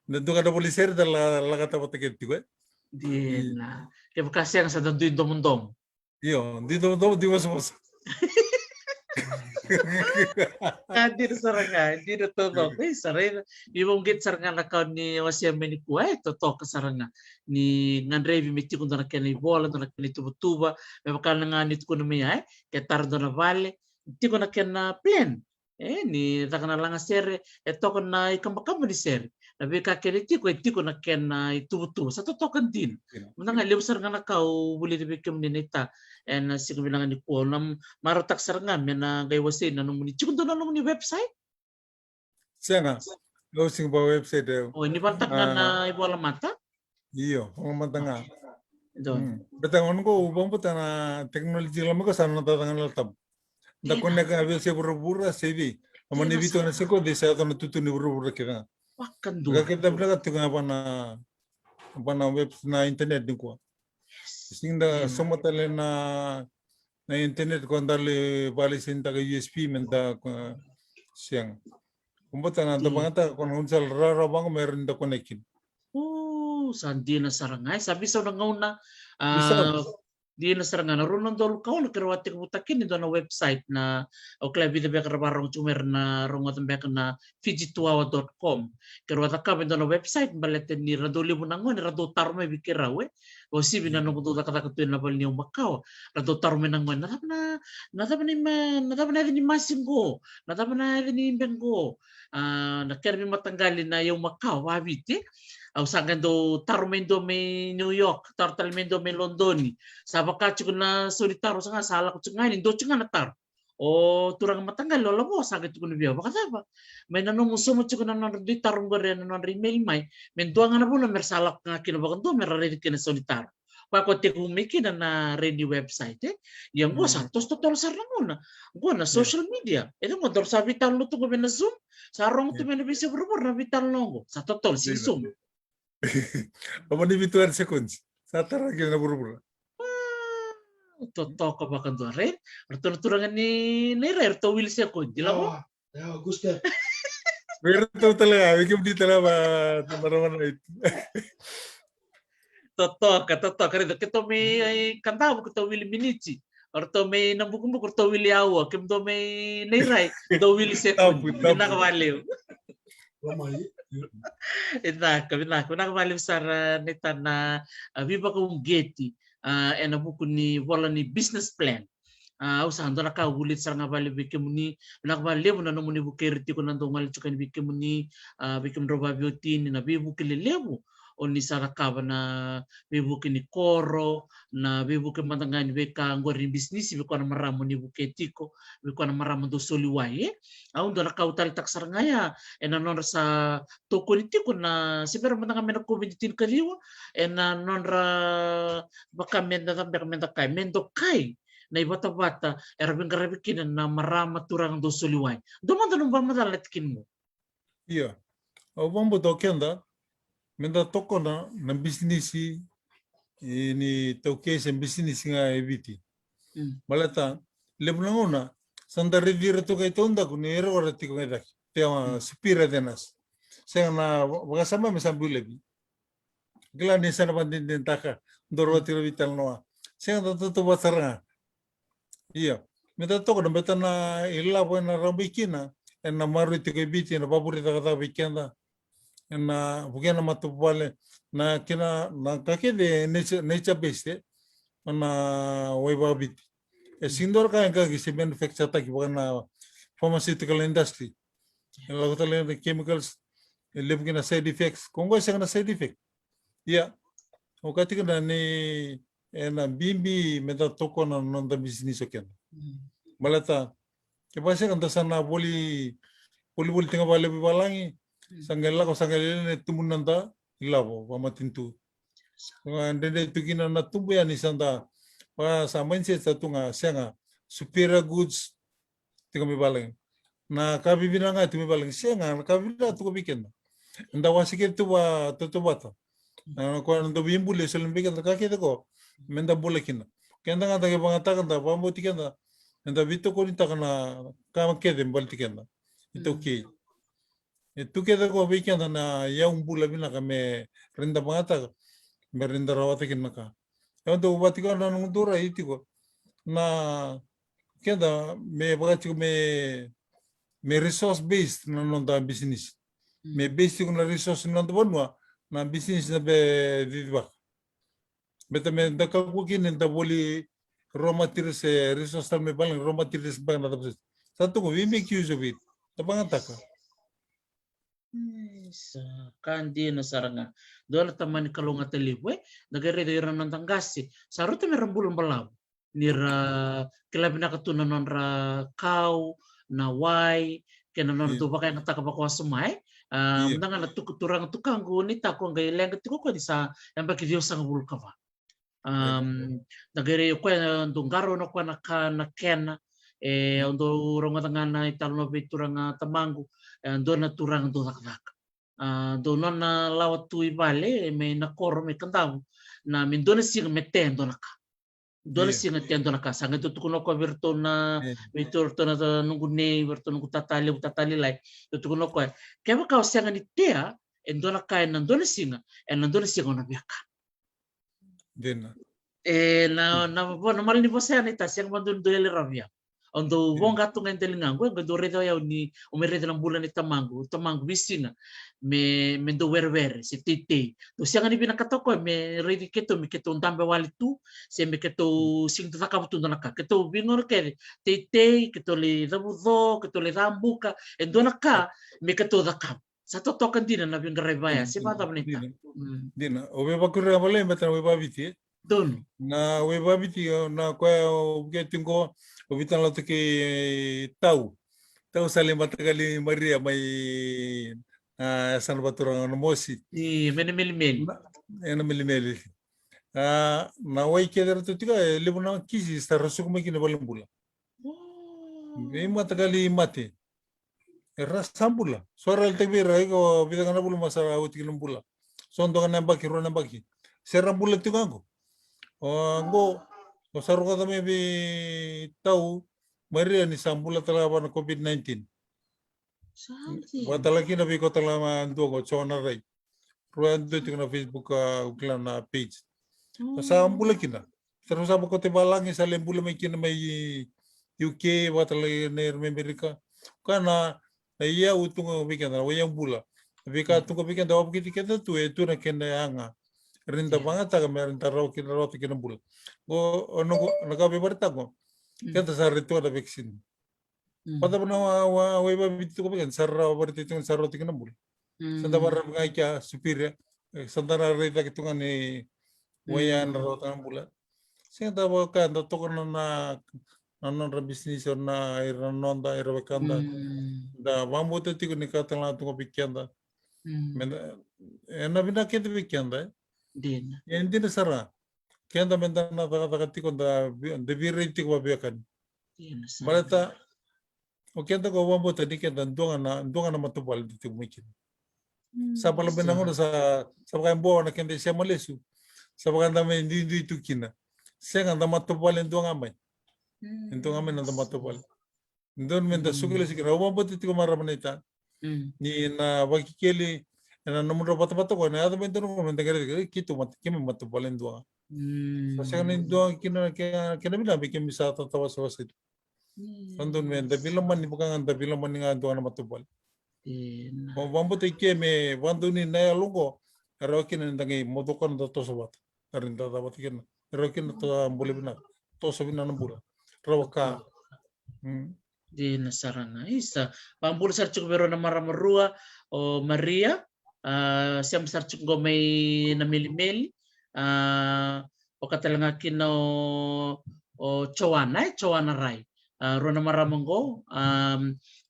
Na dua ka da voli sere da la, lagata vata kei tiko, e? Dina. Kevaka sega sa da dui domodomo. Io, dui domodomo, dui vosavosa. Ka dina sara ga, dina taucoko. Ei, sa raica. Ni vakauqeti sara ga na ka ni wasea mai nikua, e totoka sara ga. Ni gadrevi me tiko dua na kena ivola, dua na kena ituvatuva, me vaka na ga ni tukuna mai ya, e, ke tara dua na vale, tiko na kena plan. E, ni caka na lagasere, e toka na ikabakaba ni sere. Na veika kece tiko, e tiko na kena ituvatuva. Sa totoka dina. Dina. Mada ga, levu sara ga na ka au vulica vei kemuni naita ena siga vinaka nikua. Au na marautaka sara ga me na qai wasei na nomuni, tiko dua na nomuni website? Sega. Au sega ni vaka website au. O, ni valataka ga na ivola mata? Io, vola mata ga. Donu. Beta gona qo au vakabauta na technology lama qo sa na caka ga na laptop. Da connect ga vei se vuravura se vei. Loma ni vitu na sekodi sa yaco na tutu ni vuravura kece ga. Vakadua. Ka kece vinaka tiko ga vana, vana web na internet nikua. Sega da sauma tale na, na internet ko da lai vale se da ka U S B me da ko sega. Ko bota na da vagata ko na unsal rara vango me rinda connect kina. O, sa dina sara ga, e, sa veisau na gauna, a, dina sara ga na rua na udolu ka ono keirau a tekivutaka kina e dua na website na, au kila e vica beka ra vakarorogo tiko mai, ra na rogoca beka na Fiji two hour dot com. Keirau a cakava e dua na website baleta ni ra dau levu na gone ra dau taro mai vei keirau, e. Au sivi na noqu dau cakacaka tu ena vale ni yau makawa. Ra dau taro mai na gone, na cava na, na cava na ima, na cava na yaca ni masi qo, na cava na yaca ni ibe qo. A, na kena veimataqali na yau makawa vaviti. Au sa qai dau taro mai dua mai New York, taro tale mai dua mai Lodoni. Sa vaka tiko na sau ni taro sa ga sa lako tiko ga yani, dua tiko ga na taro. O turaga mataqali, o lavo, sa qai tukuna vei au, vakacava? Mai na nomu sauma tiko na nodra dui taro qori ena nodra email mai, me dua ga na vanua me ra sa lako ga kina vakadua me ra raica kina sau ni taro. Koya ko tekivu mai kina na Reni website, e. Ia qo sa toso totolo sara na gauna. Qo na social media. E qo daru sa veitalanoa tu qo vei na Zoom. Sa rogo tu mai na veise vuravura na veitalanoa qo. Sa totolo, sega ni sauma. Loma ni vitu na sekodi sa tara kina na vuravura. Totoka vakadua, right? Ratou na turaga ni, ni rai, ratou wili sekodi, lavo? Vei ratou tale ga, vei kemuni tale ga, va, tale ga, right. Totoka, totoka, right. Keitou mai, ai, Kadavu, keitou wili miniti. O ratou mai Nabukubuku, ratou wili aua. Kemudou mai Nairai, dou wili sekodi. Vinaka vakalevu. Vinaka, vinaka, vinaka vakalevu sara na itana, a, veivakauqeti, a, ena vuku ni vola ni business plan. A, au sa dua na ka au vulica sara ga vakalevu vei kemuni, vinaka vakalevu na nomuni vukei ira tiko na dau gole tiko yani vei kemuni, a, vei kemudrau vaveiwatini, na veivuke lelevu o ni sa cakava na veivuke ni koro, na veivuke mada ga ni veika qori ni bisinisi, vei koya na marama o ni vukei tiko, vei koya na marama dau soli wai, e. Au dua na ka au taleitaka sara ga ya, ena nodra sa tokoni tiko na, se bera mada ga mai na COVID tinikaciwa, ena nodra vaka me da cabeka me da kai, me dokai na ivatavata era veiqaravi kina na marama turaga dau soli wai. Dua mada nomu vakamacala na tikina qo. Ia, au vakabauta o keda me da tokona na bisinisi, e, ni taukei se bisinisi ga e Viti. Mm. Baleta levu na gauna sa da raici ira tu ga i taudaku ni ira era tiko ga i cake. Te a supira cenas. Sega na va-, vakasama me sa bulavi. Kila ni sa na vakadinadinataka, dou rawati ira veitalanoa. Sega, da tautauvata sara ga. Ia, me da tokona, baleta na ilavo ena rawa mai kina, ena maroroi tiko e Viti, ena vakavureitaka cake vei keda, ena vukea na matavuvale, na kena, na ka kece nature, nature based, e, na wai vakaviti. E sega ni dua na ka e qaqi se manufacture taki vaka na pharmaceutical industry. E lako tale na chemicals, e levu kina side effects. Ko qo e sega na side effect. Ia, au kaya tiko na ni, ena bibi me da tokona na noda bisinisi o keda. Mm. Baleta, kevaka sega da sa na voli, volivoli tiko ga vakalevu i valagi, mm, sa qai lako, sa qai lele na tubu ni noda ilavo vakamatanitu. Sa dredre tu kina na tubu yani, sa da, va, sa mindset sa tu ga, sega, superior goods, tiko mai valagi. Na ka vivinaka ga tiko mai valagi. Sega, na ka vivinaka tu ga vei keda. Eda wase kece tu vakatautauvata. Na, na koya na dau veibuli e soli vei keda, ka kece ko me da bula kina. Keda ga da qai vagataka, da vakabauti keda, eda veitokonitaka na ka kece me baleti keda. Itaukei. E tu kece ko vei keda na iyau bula vinaka me rawa ni da vagataka, me rawa ni da rawata kina na ka. Au dau vakatikana na noqu dau rai tiko na keda me vaka tiko me, me resource based na noda bisinisi. Mm. Me base tiko na resource ni noda vanua na bisinisi na be cicivaka. Baleta me da kakua kina ni da voli raw materials se resource tale mai valagi, raw materials beka na cava soti. Sa tu ko we make use of it. Da vagataka. Mm, sa ka dina sara ga. Dua na tamani kalougata levu, e. Da qai raica ira na noda qase. Sa rauta me ra bula balavu. Ni ra kila vinaka tu na nodra kau, na wai, kei na nona dau vakayagataka vakawasoma, e. A, mada ga na tuku turaga tukaqu ni ta ko qai leqa tiko ko ni sa yabaki ciwasagavulu ka va. Um, da qai rai o koya dau qarauna o koya na ka na kena, e, au dau rogoca ga na italanoa vei turaga tamaqu, e, dua na turaga dau cakacaka. A, dau nona lawa tu i vale, me na koro, me Kadavu, na me dua na siga me te dua na ka. Dua na siga te dua na ka. Sa qai dau tukuna o koya vei iratou na, vei iratou na noqu nei, vei iratou noqu tata levu, tata lailai. Dau tukuna o koya, kevaka o sega ni tea e dua na ka ena dua na siga, ena dua na siga o na via kana. Dina. E, na, na, vo-, na mala ni vosa ya na ita, sega vakadua ni dau yali rawa vei au. Au dau voqa tu ga e daligaqu, e, qai dau raica o yau ni, au mai raica na bula ni tamaqu, tamaqu veisiga, me, me dau werewere, se teitei. Dau sega ni vinakata o koya, me raici keitou, me keitou dabe wale tu, se me keitou sega ni cakava tu dua na ka. Keitou veigauna kece, teitei, keitou lai cavuco, keitou lai cabuka, e dua na ka, me keitou cakava. Sa totoka dina na veiqaravi vaya, se vakacava na ita. Dina. Mm. Dina. O veivakuria vale, me tana vei Vaviti, e? Donu. Na wai Vaviti, na koya o vuke tiko, o veitalanoataki Tau. Tau sa lai mataqali Maria mai, a, yasana vaturaga na Mosi. I, mai na Melimeli. Na, e na Melimeli. A, na wai kece ratou tiko, e levu na kisi, sa ra suka mai kina valenibula. Oh. Vei mataqali mate. Era sa bula. So ra yalitaki vei ira, iko vica ga na vula ma sa oti kina bula. So dua ga na yabaki, rua na yabaki. Se ra bula tiko qo. O qo, o sa rogoca mai vei Tau Maria ni sa bula tale ga vua na COVID nineteen. Sa oti. Vakatale kina vei iko tale ga dua qo, Joana Rai. Rua dua tiko na Facebook, a, au kila na page. Mm. Sa bula kina. Sa rau sa vakoti valagi, sa lai bula mai kina mai U K, vakatale na ira mai Amerika. Ka na, na iyau tu ga vei keda, na iyau bula. Veika tu ga vei keda, vakaviti keda tu, e tu na kena yaga. Rida vagataka me rida rawa kina, rawata kina bula. O, o noqu, na ka vei varitaka. Mm. Keda sa rai tu na vaccine. Mm. Vata na wa, wa, wai Vaviti tiko vei keda, sa rawa, varitaka tiko, sa rawa tiko na bula. Mm. Sa da varavi ga i kea Superior, e, sa da na rai cake tu ga ni wai ya na rawata na bula. Sega da vaka da toka na, na, na nodra bisinisi, na ira na noda, ira wekada. Mm. Da vakabauta tiko ni ka tale ga tu ga vei keda. Mm. Me da, e na vinaka kece vei keda, e. Dina. E dina sara. Keda me da na cakacaka tiko da vi-, da veirai tiko vaveiwekani. Dina sara. Baleta, o keda ko vakabauta ni keda dua ga na, dua ga na matavuvale da tiko mai kina. Mm, sa bala me na gauna sa, sa vaka e boa na keda isema lesu. Sa vaka da mai duidui tu kina. Sega da matavuvale dua ga mai. Mm. Dua ga mai na da matavuvale. Donu me da suka lesu kina. Au vakabauta tiko marama naita. Mm. Ni na vakekeli, ena nomudrau vatavata ko, na yaco mai donu me da qai raica, e, keitou mata, keimami matavuvale dua ga. Mm. Sa sega ni dua kina, kena, kena vinaka me keimami sa tatawasewase tu. Mm. Sa donu me da veilomani vaka ga, da veilomani ga dua ga na matavuvale. Ina. Au vakabauta i ke me vakadonui na yalo oqo, e rawa kina ni da qai moce ko na da toso vata. Era ni da cavata kina. E rawa kina da bula vinaka. Toso vinaka na bula. Rawa ka. Mm. Dina sara ga. Isa. Vakabula sara tiko vei rau na marama rua, o Maria, a, sema sara tiko qo mai na Melimeli, a, vaka tale ga kina o, o Joana, e, Joana Rai. A, rua na marama qo, a,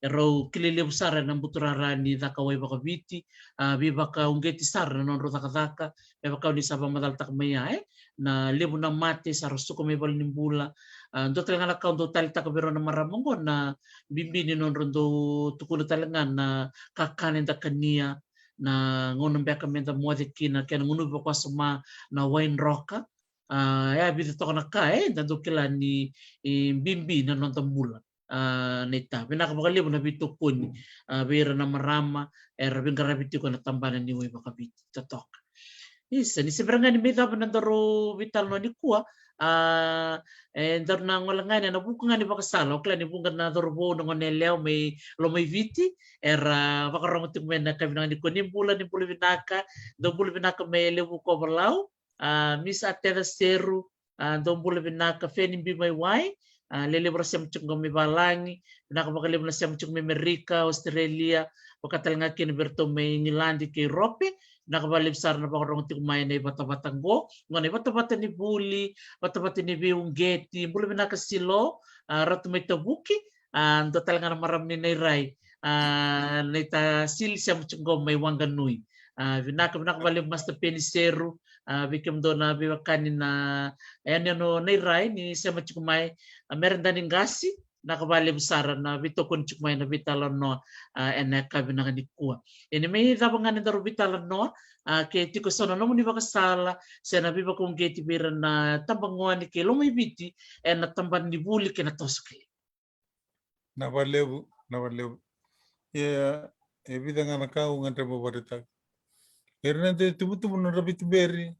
e rau kilai levu sara ena buturara ni caka wai vakaviti, a, veivakauqeti sara na nodrau cakacaka, me vaka o ni sa vakamacalataka mai ya, e, na levu na mate sa ra suka mai valenibula. A, dua tale ga na ka au dau taleitaka vei rau na marama qo na bibi ni nodrau dau tukuna tale ga na kakana eda kania, na gauna beka me da moce kina, kena gunuvi vakawasoma na wai droka. A, e a vica toka na ka, e, da dau kila ni, e, bibi na noda bula. A, naita, vinaka vakalevu na veitokoni, a, vei ira na marama era veiqaravi tiko ena tabana ni wai vakaviti totoka. Isa, ni se bera ga ni mai cava na daru veitalanoa nikua, a, e daru na gole ga yani ena vuku ga ni vakasala, o kila ni vuqa na cauravou, na goneyalewa mai Lomaiviti era vakarogo tiko mai ena yakavi vinaka nikua. Ni bula, ni bula vinaka, dou bula vinaka mai Levu, Kovalau, a, Miss Ateta Seru, a, dou bula vinaka, Feni Bimaiwai, a, lelevu ra sema tiko qo mai valagi, vinaka vakalevu na sema tiko mai Amerika, Australia, vaka tale ga kina vei iratou mai Igiladi kei Europe, vinaka vakalevu sara na vakarogo tiko mai ena ivatavata qo, qo na ivatavata ni vuli, vatavata ni veiuqeti, bula vinaka Silo, a, Ratu mai Tavuki, a, dua tale ga na marama ni Nairai, A, naita Sili sema tiko qo mai Wanganui. A, vinaka, vinaka vakalevu Master Peniseru. A, vei kemudou na veiwekani na yanuyanu na irai ni sema tiko mai. A, Meredani Qasi, vinaka vakalevu sara na veitokoni tiko mai na veitalanoa, a, ena yakavi vinaka nikua. Ia ni mai cava ga ni daru veitalanoa, a, ke tiko so na nomuni vakasala se na veivakauqeti vei ira na tabagone kei Lomaiviti ena tabana ni vuli kei na toso kei. Na vakalevu, na vakalevu. Ia, e vica ga na ka au gadreva vakaraitaka. Ira na itubutubu, nodra veituberi,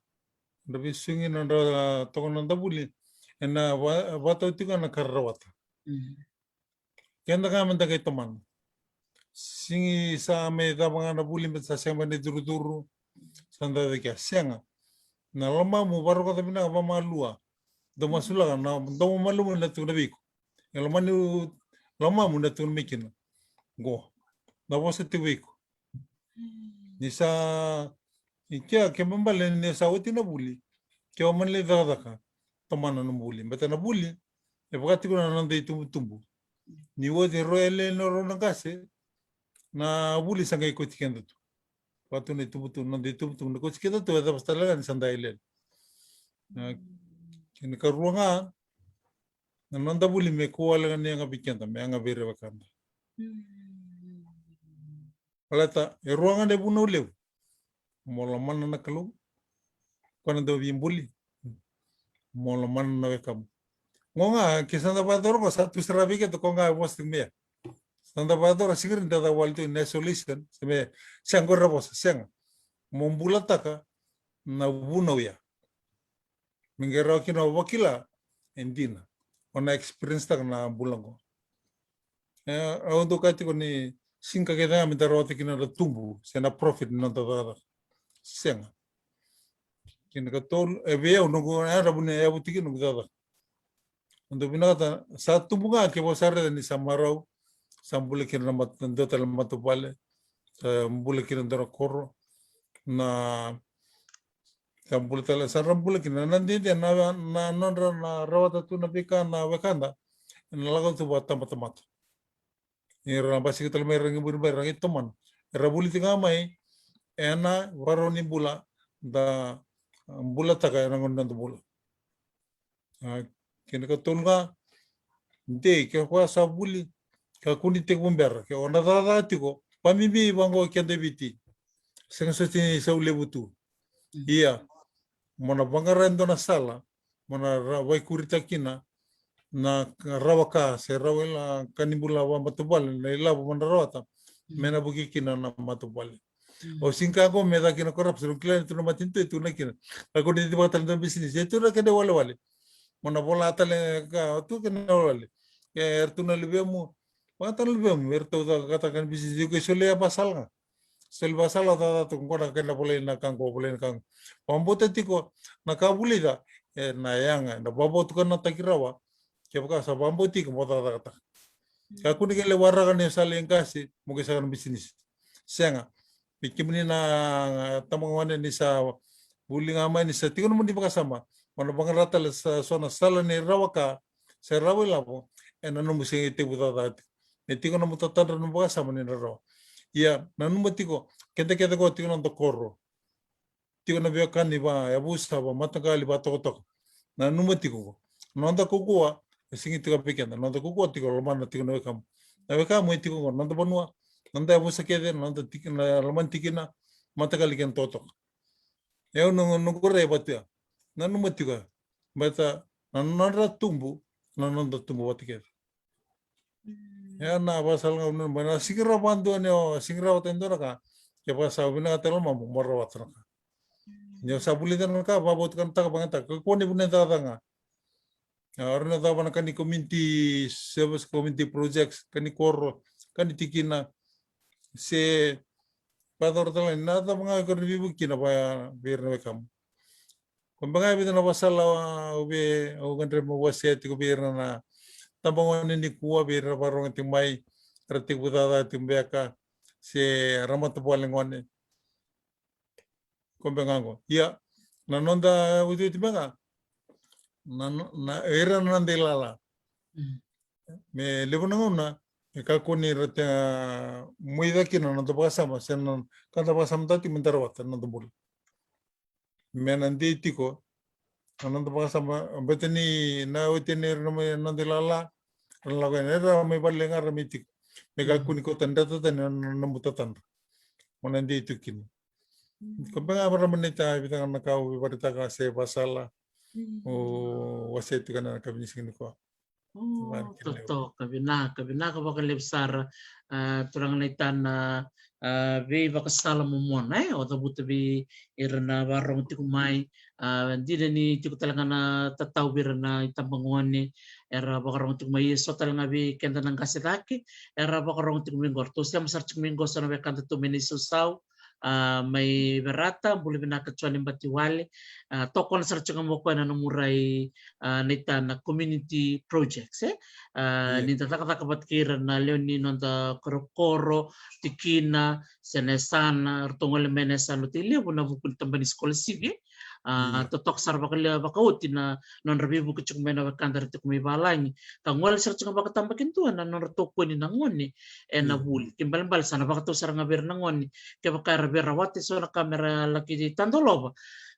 nodra veisugi, nodra toka, noda vuli ena va-, vakatau tiko na ka ra rawata. Mm. Keda ga meda qai tomana. Sigi sa mai cava ga na vuli, me sa sega mai na icurucuru, sa da cake, sega. Na lomamu vakarogoca vinaka vakamalua. Dou masulaka, na domo malumu na tukuna vei iko. E lomani, lomamu na tukuna mai kina. Qo. Na vosa tiko vei iko. Ni sa, i kea, ke babale ni sa oti na vuli, ke o mani lai cakacaka, tomana na vuli. Baleta na vuli e vaka tiko na noda itubutubu. Ni oti e rua, e lewe ni rua na qase, na vuli sa qai kauti keda tu. Vaka tu na itubutubu, noda itubutubu na kauti keda tu, e cava tale ga ni sa da yali. Na, kena ikarua ga, na noda vuli me kua wale ga ni yaga vei keda, me yaga vei ira wekada. Baleta e rua ga na ivunau levu. Mo lomana na Kalou, ko na dau veibuli. Mo lomana na wekamu. Qo ga, ke sa da vakayacora qo, sa tu sara vei keda, ko ga e vosa tiko mai ya. Sa da vakayacora, sega ni da caka wale tu in isolation, se me, sega, qori na vosa, sega. Mo bulataka na vunau ya. Me qai rawa kina o vakila, e dina. O na experience taka na bula qo. E, au dau kaya tiko ni sega kece ga me da rawata kina na tubu, se na profit ni noda cakacaka. Sega. Kena ikatolu, e vei au noqu, e rawa ni yavu tiko noqu cakacaka. Au dau vinakata, sa tubu ga ke vo sa raica ni sa marau, sa bula kina na mat-, dua tale na matavuvale, sa bula kina dua na koro, na, sa bula tale, sa ra bula kina, na dede, na, na nodra na rawata tu na veika na wekada, ena lako tu vakatabatamata. Ni ra na basika tale mai, ra qai muri mai, ra qai tomana. Era vuli tiko ga mai, ena varau ni bula, da, a, bulataka ena gauna ni noda bula. A, kena ikatolu ga, dei, ke o sa vuli, kakua ni tekivu bera, ke o na cakacaka tiko, vakabibi vaqo keda e Viti. Sega soti ni sau levu tu. Mm. Ia, mo na vaqara e dua na sala, mo na ra-, vaikuritaka kina, na rawa ka, se rawa ila ka ni bula vakamatavuvale, na ilavo mo na rawata, mm, me na vuki kina na matavuvale. Mm. O sega qo me caka kina corruption, o kila ni tu na matanitu e tu na kina. Kakua ni cicivaka tale na bisinisi, e tu na kena iwalewale. Mo na vola tale ka, tu kena iwalewale. E, era tu na luvemu, vakatau na luvemu, era tau cakacaka na bisinisi, iko e solia vakasala ga. Solia vakasala, cakacaka tu qo na kena volai na ka qo, volai na ka qo. Vakabauta tiko, na ka vulica, e, na yaga, na vakavotukanataki rawa, kevaka sa vakabauti iko mo cakacakataka. Kakua ni kele waraka ni sa lai qase, mo qai saka na bisinisi. Sega. Vei kemuni na, a, tamagone ni sa vuli ga mai ni sa tiko nomuni vakasama. Mo na vaqara tale sa, so na sala ni rawa ka, se rawa ilavo, ena nomu sega ni tekivu cakacaka tiko. Me tiko nomu tatadra nomu vakasama ni na rawa. Ia, nanuma tiko, keda kece qo tiko na noda koro. Tiko na veiwekani vakayavusa, vakamataqali, vakatokatoka. Nanuma tiko qo. Noda kaukauwa, e sega ni tiko vei keda. Noda kaukauwa tiko, lomana tiko na wekamu. Na wekamu e tiko qo, noda vanua, noda yavusa kece, noda tik-, na lomani tikina, mataqali kei na tokatoka. E au noqu, noqu rai vata ya. Nanuma tiko ya. Baleta na nodra tubu, na noda tubu vata kece. Mm. Ia na vakasala ga au nanuma, na sega ni rawa vakadua ni o, sega ni rawata e dua na ka, kevaka sa vinakata e lomamu mo rawata na ka. Mm. Ni o sa vulica na ka, vakavotukanataka, vakayagataka, kakua ni vuna e cakacaka ga. A, o rawa ni cava na ka ni community service, community projects, ka ni koro, ka ni tikina, se vakayacora tale ga na cava ga o rawa ni veivuke kina vei ira na wekamu. Ko beka ga e vica na vakasala au via, au gadreva meu wasea tiko vei ira na tabagone nikua, vei ira vakarogo tiko mai, era tekivu cakacaka tiko beka, se ra matavuvale gone. Ko beka ga qo. Ia, na noda iotioti beka ga, na, na, ira na noda ilala. Mm. Me levu na gauna, Me kakua ni ra te muica kina na noda vakasama se na ka da vakasama tati me da rawata na noda bula. Me na dei tiko na noda vakasama, beta ni na oti ni ra na mai noda ilala, ra na lako yani, ra mai vale ga ra mai tiko. Me kakua ni kauta dreta tani na nomu tatadra. Mo na dei tiko kina. Ko beka ga vara manita vita ga na ka au vivaraitaka se vasala. O wase tiko na ka vinisi kina ko. Totoka, vinaka, vinaka vakalevu sara. A, turaga na itana, a, veivakasala momona, e, o cavuta vei ira na vakarogo tiko mai. A, dina ni tiko tale ga na tatau vei ira na itabagone era vakarogo tiko mai, e so tale ga vei keda na qase cake era vakarogo tiko mai qo. Ratou sema sara tiko mai qo so na wekada tu mai na isausau, a, mai Verata, bula vinaka Jone Batiwale. A, tokona sara tiko mo koya na nomu rai, a, na itana community projects, e? A, ni da cakacaka vata kei ira na lewe ni noda korokoro, tikina se na yasana, ratou gole mai na yasana oti levu na vuku ni tabana ni scholarship, e? A, totoka sara vakalevu vakaoti na nodra veivuke tiko mai na wekada ra tiko mai valagi. Ka gole sara tiko vakatabakidua na nodra tokoni na gone ena vuli. Ke balebale sa na vakatau sara ga vei ira na gone. Kevaka era vei rawata e so na ka mera laki tadolova,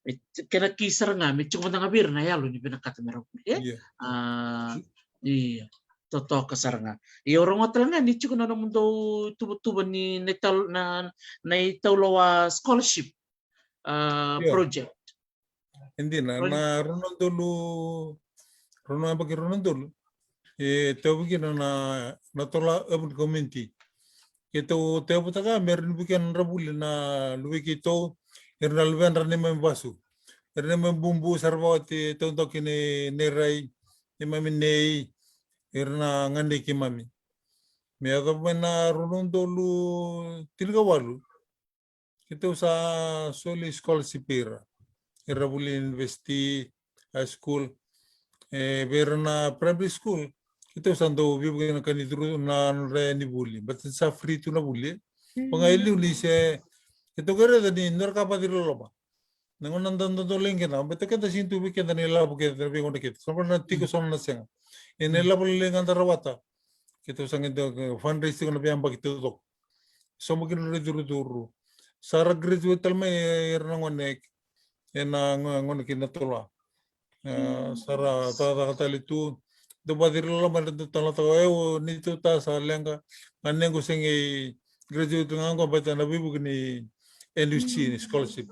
me kena ki sara ga me tiko mada ga vei ira na yalo ni vinakata mera vuli, e? A, ia, totoka sara ga. Ia au rogoca tale ga ni tiko na nomudou tuvatuva ni na itau, na, na itauloa scholarship, a, project. E dina, na rua na udolu, rua na yabaki rua na udolu e tauvi kina na, na Natola Urban Community. Keitou tauyavutaka me ra ni vukea na nodra vuli na luvei keitou, ira na luvedra neimami vasu, ira neimami bubu sara vakaoti taudoki nei, nei rai, neimami nei, ira na ganei keimami. Me yacova mai na rua na udolu tinikawalu, keitou sa soli scholarship ira. Ira vuli university, high school, e, vei ira na primary school, keitou sa dau veivuke na ka ni curu na nodra yani vuli. But sa free tu na vuli. Vaka e liu ni se, keitou kerei ni nodra ka vakaciriloloma. Na gauna da dodolei keda, beta keda sega tu vei keda na ilavo keda, na veigauna keda. Sa na tiko, sa na sega. E na ilavo lelei ga da rawata. Keitou sa qai dau fundraise tiko na veiyabaki taucoko. Sa mai kina na icurucuru. Sa ra graduate tale mai ira na gone, ena gone ki na Natola. E, sa ra cakacaka tale tu. Dau vakaciriloloma, era dau talanoataka, e, o neitou ta sa leqa. Ganequ se qai graduate ga qo, beta na veivuke ni N U C ni scholarship.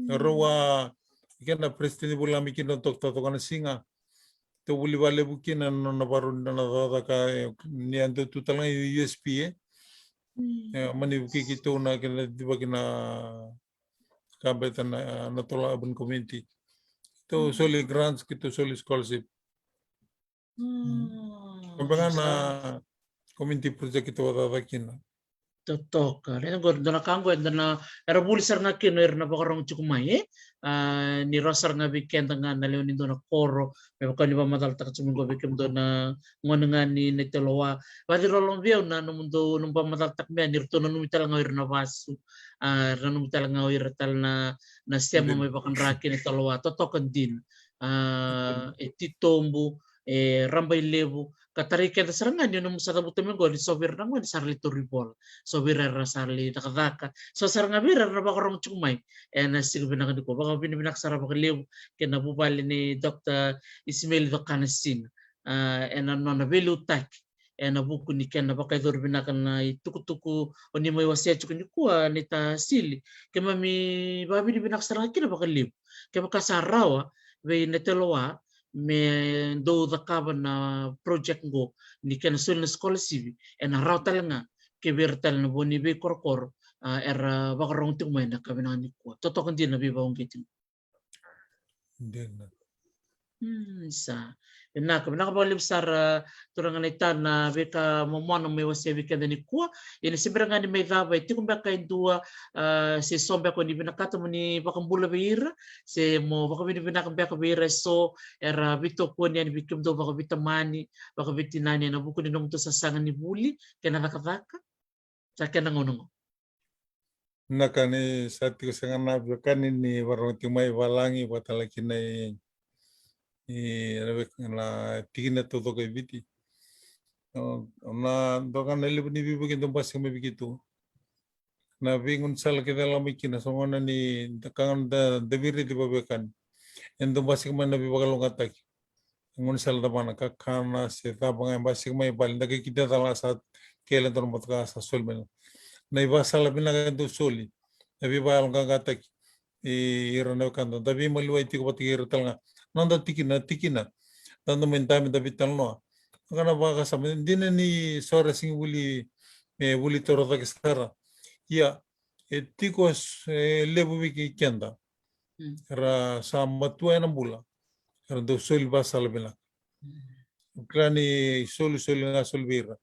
Rau a, kena president ni vuli mai kina o Doctor Cokanasiga. Tou vuli vakalevu kina na nona vakarau ni nona cakacaka, e, ni a dau tu tale ga i U S P, e. E, mani vukei keitou na kena cicivaki na ka beta na, na Natola Urban Community. Keitou soli grants, keitou soli scholarship. Ko beka na community project keitou a cakacaka kina. Totoka. Raica qori, dua na ka qo, e dua na, era vuli sara ga kina o ira na vakarogo tiko mai, e? A, ni rawa sara ga vei keda ga na lewe ni dua na koro, me vaka ni vakamacalataka tiko mai qo vei kemudou na gone ga ni Naitalanoa. Vakaciriloloma vei au na nomudou, nomudou vakamacalataka mai ni ratou nanumi tale ga o ira na vasu. A, era nanumi tale ga o ira tale na, na sema mai vakadra ki Naitalanoa. Totoka dina. A, e titobu, e rabailevu, ka tarai keda sara ga ni o nomu sa cavuta mai qo ni so vei ira na gone sa ra lai tauri vola, so vei ira era sa lai cakacaka, so sara ga vei ira era vakarogo tiko mai ena siga vinaka nikua. Vakavinavinaka sara vakalevu kei na vuvale nei Doctor Isimeli Cokanasiga, a, ena nona veiliutaki ena vuku ni kena vakayacori vinaka na itukutuku o ni mai wasea tiko nikua, nei ta Sili. Keimami vakavinavinaka sara ga kina vakalevu. Kevaka sa rawa vei Naitalanoa me dou cakava na project qo ni kena soli na scholarship, ena rawa tale ga kei vei ira tale na vo ni veikorokoro, a, era vakarogo tiko mai na ka vinaka nikua. Totoka dina na veivakauqeti. Dina. Mm, sa. Vinaka, vinaka vakalevu sara, turaga naita, na veika momona mai wasea vei keda nikua. Ia ni se bera ga ni mai cava, e tiko beka e dua, a, se so beka o ni vinakata mo ni vakabula vei ira, se mo vakavinavinaka beka vei ira e so era veitokoni yani vei kemudou vakaveitamani, vakaveitinani ena vuku ni nomudou sasaga ni vuli kei na cakacaka. Sa kena gauna qo. Na ka ni sa tiko sega na veiwekani ni vakarorogo tiko mai valagi, vakatalaki na i, i, na vei, na tikina taucoko e Viti. Na dua ga na levu ni veivuke dau basika mai vei keitou. Na veigaunisala kece e lako mai kina, so gona ni da ka ga da, da veiraici vaveiwekani. E dau basika mai na veivakalougatataki. Gaunisala cava na kakana se cava ga e basika mai vale, da qai kidacala sa kele dua na motoka sa soli mai. Na ivakasala vinaka e dau soli, na veivakayaloqaqataki. I ira na wekada, da veimaliwai tiko vata kei ira tale ga. Noda tikina, tikina. Da dau mai dabe, da veitalanoa. Ka na vakasama, dina ni so era sega ni vuli, e, vuli torocake sara. Ia, e tiko s-, e levu vei keda. Mm. Era sa matua ena bula. Era dau soli vakasala vinaka. Mm. Au kila ni soli, soli ga, soli vei ira.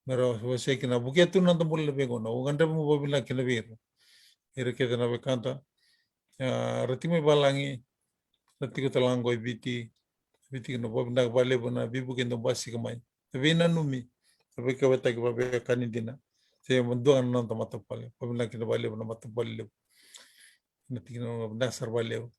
Mera wasea kina, vukea tu na noda bula na veigauna, au gadreva meu vakavinaka kina vei ira. Ira kece na wekada, a, ra tiko mai valagi, ra tiko tale ga qo e Viti, Viti kina, vakavinaka vakalevu na veivuke dau basika mai. Na veinanumi, na veikauwaitaki vaveiwekani dina. Se ma dua ga na noda matavuvale, vakavinaka kina vakalevu na matavuvale levu. Na tikina, vinaka sara vakalevu.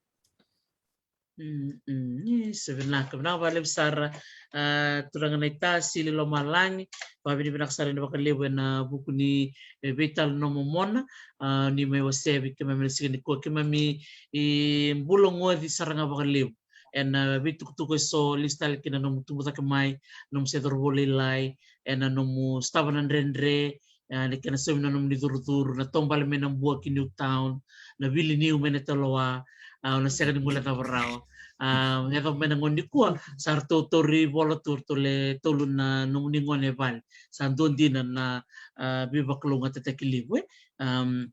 Mm, mm. Ni sa vinaka, vinaka vakalevu sara, a, turaga na itasi i lomalagi. Vakavinavinaka sara ena vakalevu ena vuku ni, e, veitalanoa momona, a, ni mai wasea vei keimami ena siga nikua. Keimami, e, bula goci sara ga vakalevu ena, e, veitukutuku eso, lesu tale ki na nomu tubu cake mai, nomu se cauravou lailai, ena nomu sotava na dredre, a, na kena saumi na nomuni curucuru, na taubale mai Nabua ki Newtown, na wili niu mai Natalewa, a, au na sega ni guilecava rawa. A, yacova mai na gauna nikua, sa ratou tauri vola tu ratou le tolu na nomuni gone e vale. Sa dua dina na, a, veivakalougatataki levu, e. Am,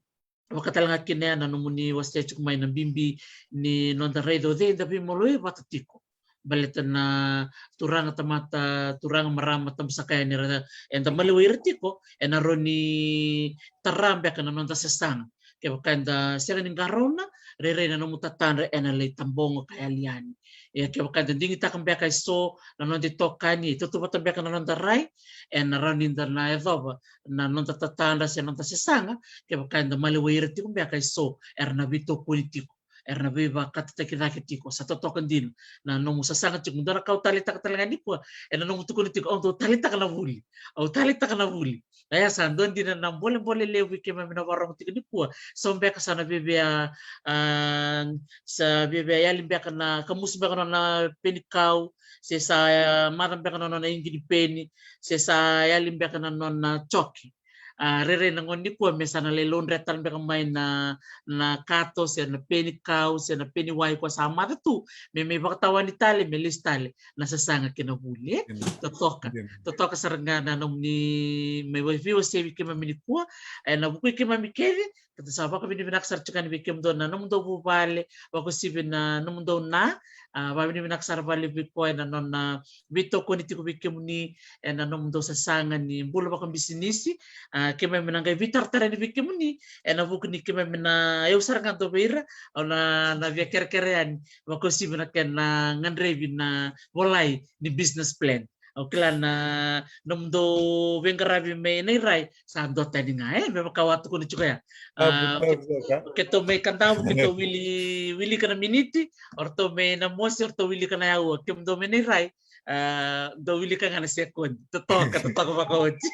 vaka tale ga kina ya na nomuni wasea tiko mai na bibi ni noda raica o cei eda veimaliwai vata tiko. Baleta na turaga tamata, turaga marama tabusaka yani era, eda maliwai ira tiko, ena rawa ni tara beka na noda sasaga. Kevaka eda sega ni qarauna, rairai na nomu tatadra ena lai tabogo ka yali yani. Ia kevaka eda digitaka beka eso na noda itokani, e tautauvata beka na noda rai, ena rawa ni da na yacova na noda tatadra se noda sasaga, kevaka eda maliwai ira tiko beka eso era na veitokoni tiko, era na veivakatataki cake tiko. Sa totoka dina na nomu sasaga tiko, dua na ka au taleitaka tale ga nikua, ena nomu tukuna tiko, au dau taleitaka na vuli, au taleitaka na vuli. Ia sa dua dina na bolebole levu i keimami na vakarorogo tiko nikua. So beka sa na viavia, a, sa viavia yali beka na kamusu beka na nona penikau, se sa, a, maca beka na nona igi ni peni, se sa yali beka na nona joki. A, rairai na gauna nikua me sa na lai laudre tale beka mai na, na kato, se na penikau, se na peniwai koya sa maca tu, me mai vakatawani tale, me lesu tale na sasaga kei na vuli, e? Dina. Totoka. Dina. Totoka sara ga na nomuni mai veiwasei vei keimami nikua, ena vuku i keimami kece, keda sa vakavinavinaka sara tiko yani vei kemudou na nomudou vuvale, vakauasivi na nomudou na, a, vakavinavinaka sara vakalevu vei koya ena nona veitokoni tiko vei kemuni, ena nomudou sasaga ni bula vakabisinisi, a, keimami na qai veitaratara yani vei kemuni, ena vuku ni keimami na, au sara ga dau vei ira, au na, na via kerekere yani, vakauasivi na kena gadrevi na volai ni business plan. Au kila na nomudou veiqaravi mai Nairai, sa dua tani ga, e, me vaka au a tukuna tiko ya. A, ke-, keitou mai Kadavu, keitou wili, wilika na miniti, o ratou mai Namosi, o ratou wilika na aua, kemudou mai Nairai, a, dou wilika ga na sekodi. Totoka, totoka vakaoti.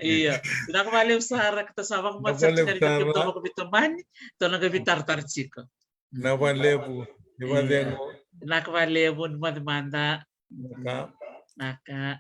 Ia, vinaka vakalevu sara, keitou sa vakamacala tiko yani, keitou vakaveitamani, tou na qai veitaratara tiko. Vinaka vakalevu, ni vakacegu. Vinaka vakalevu, ni moce mada. Vinaka. Vinaka.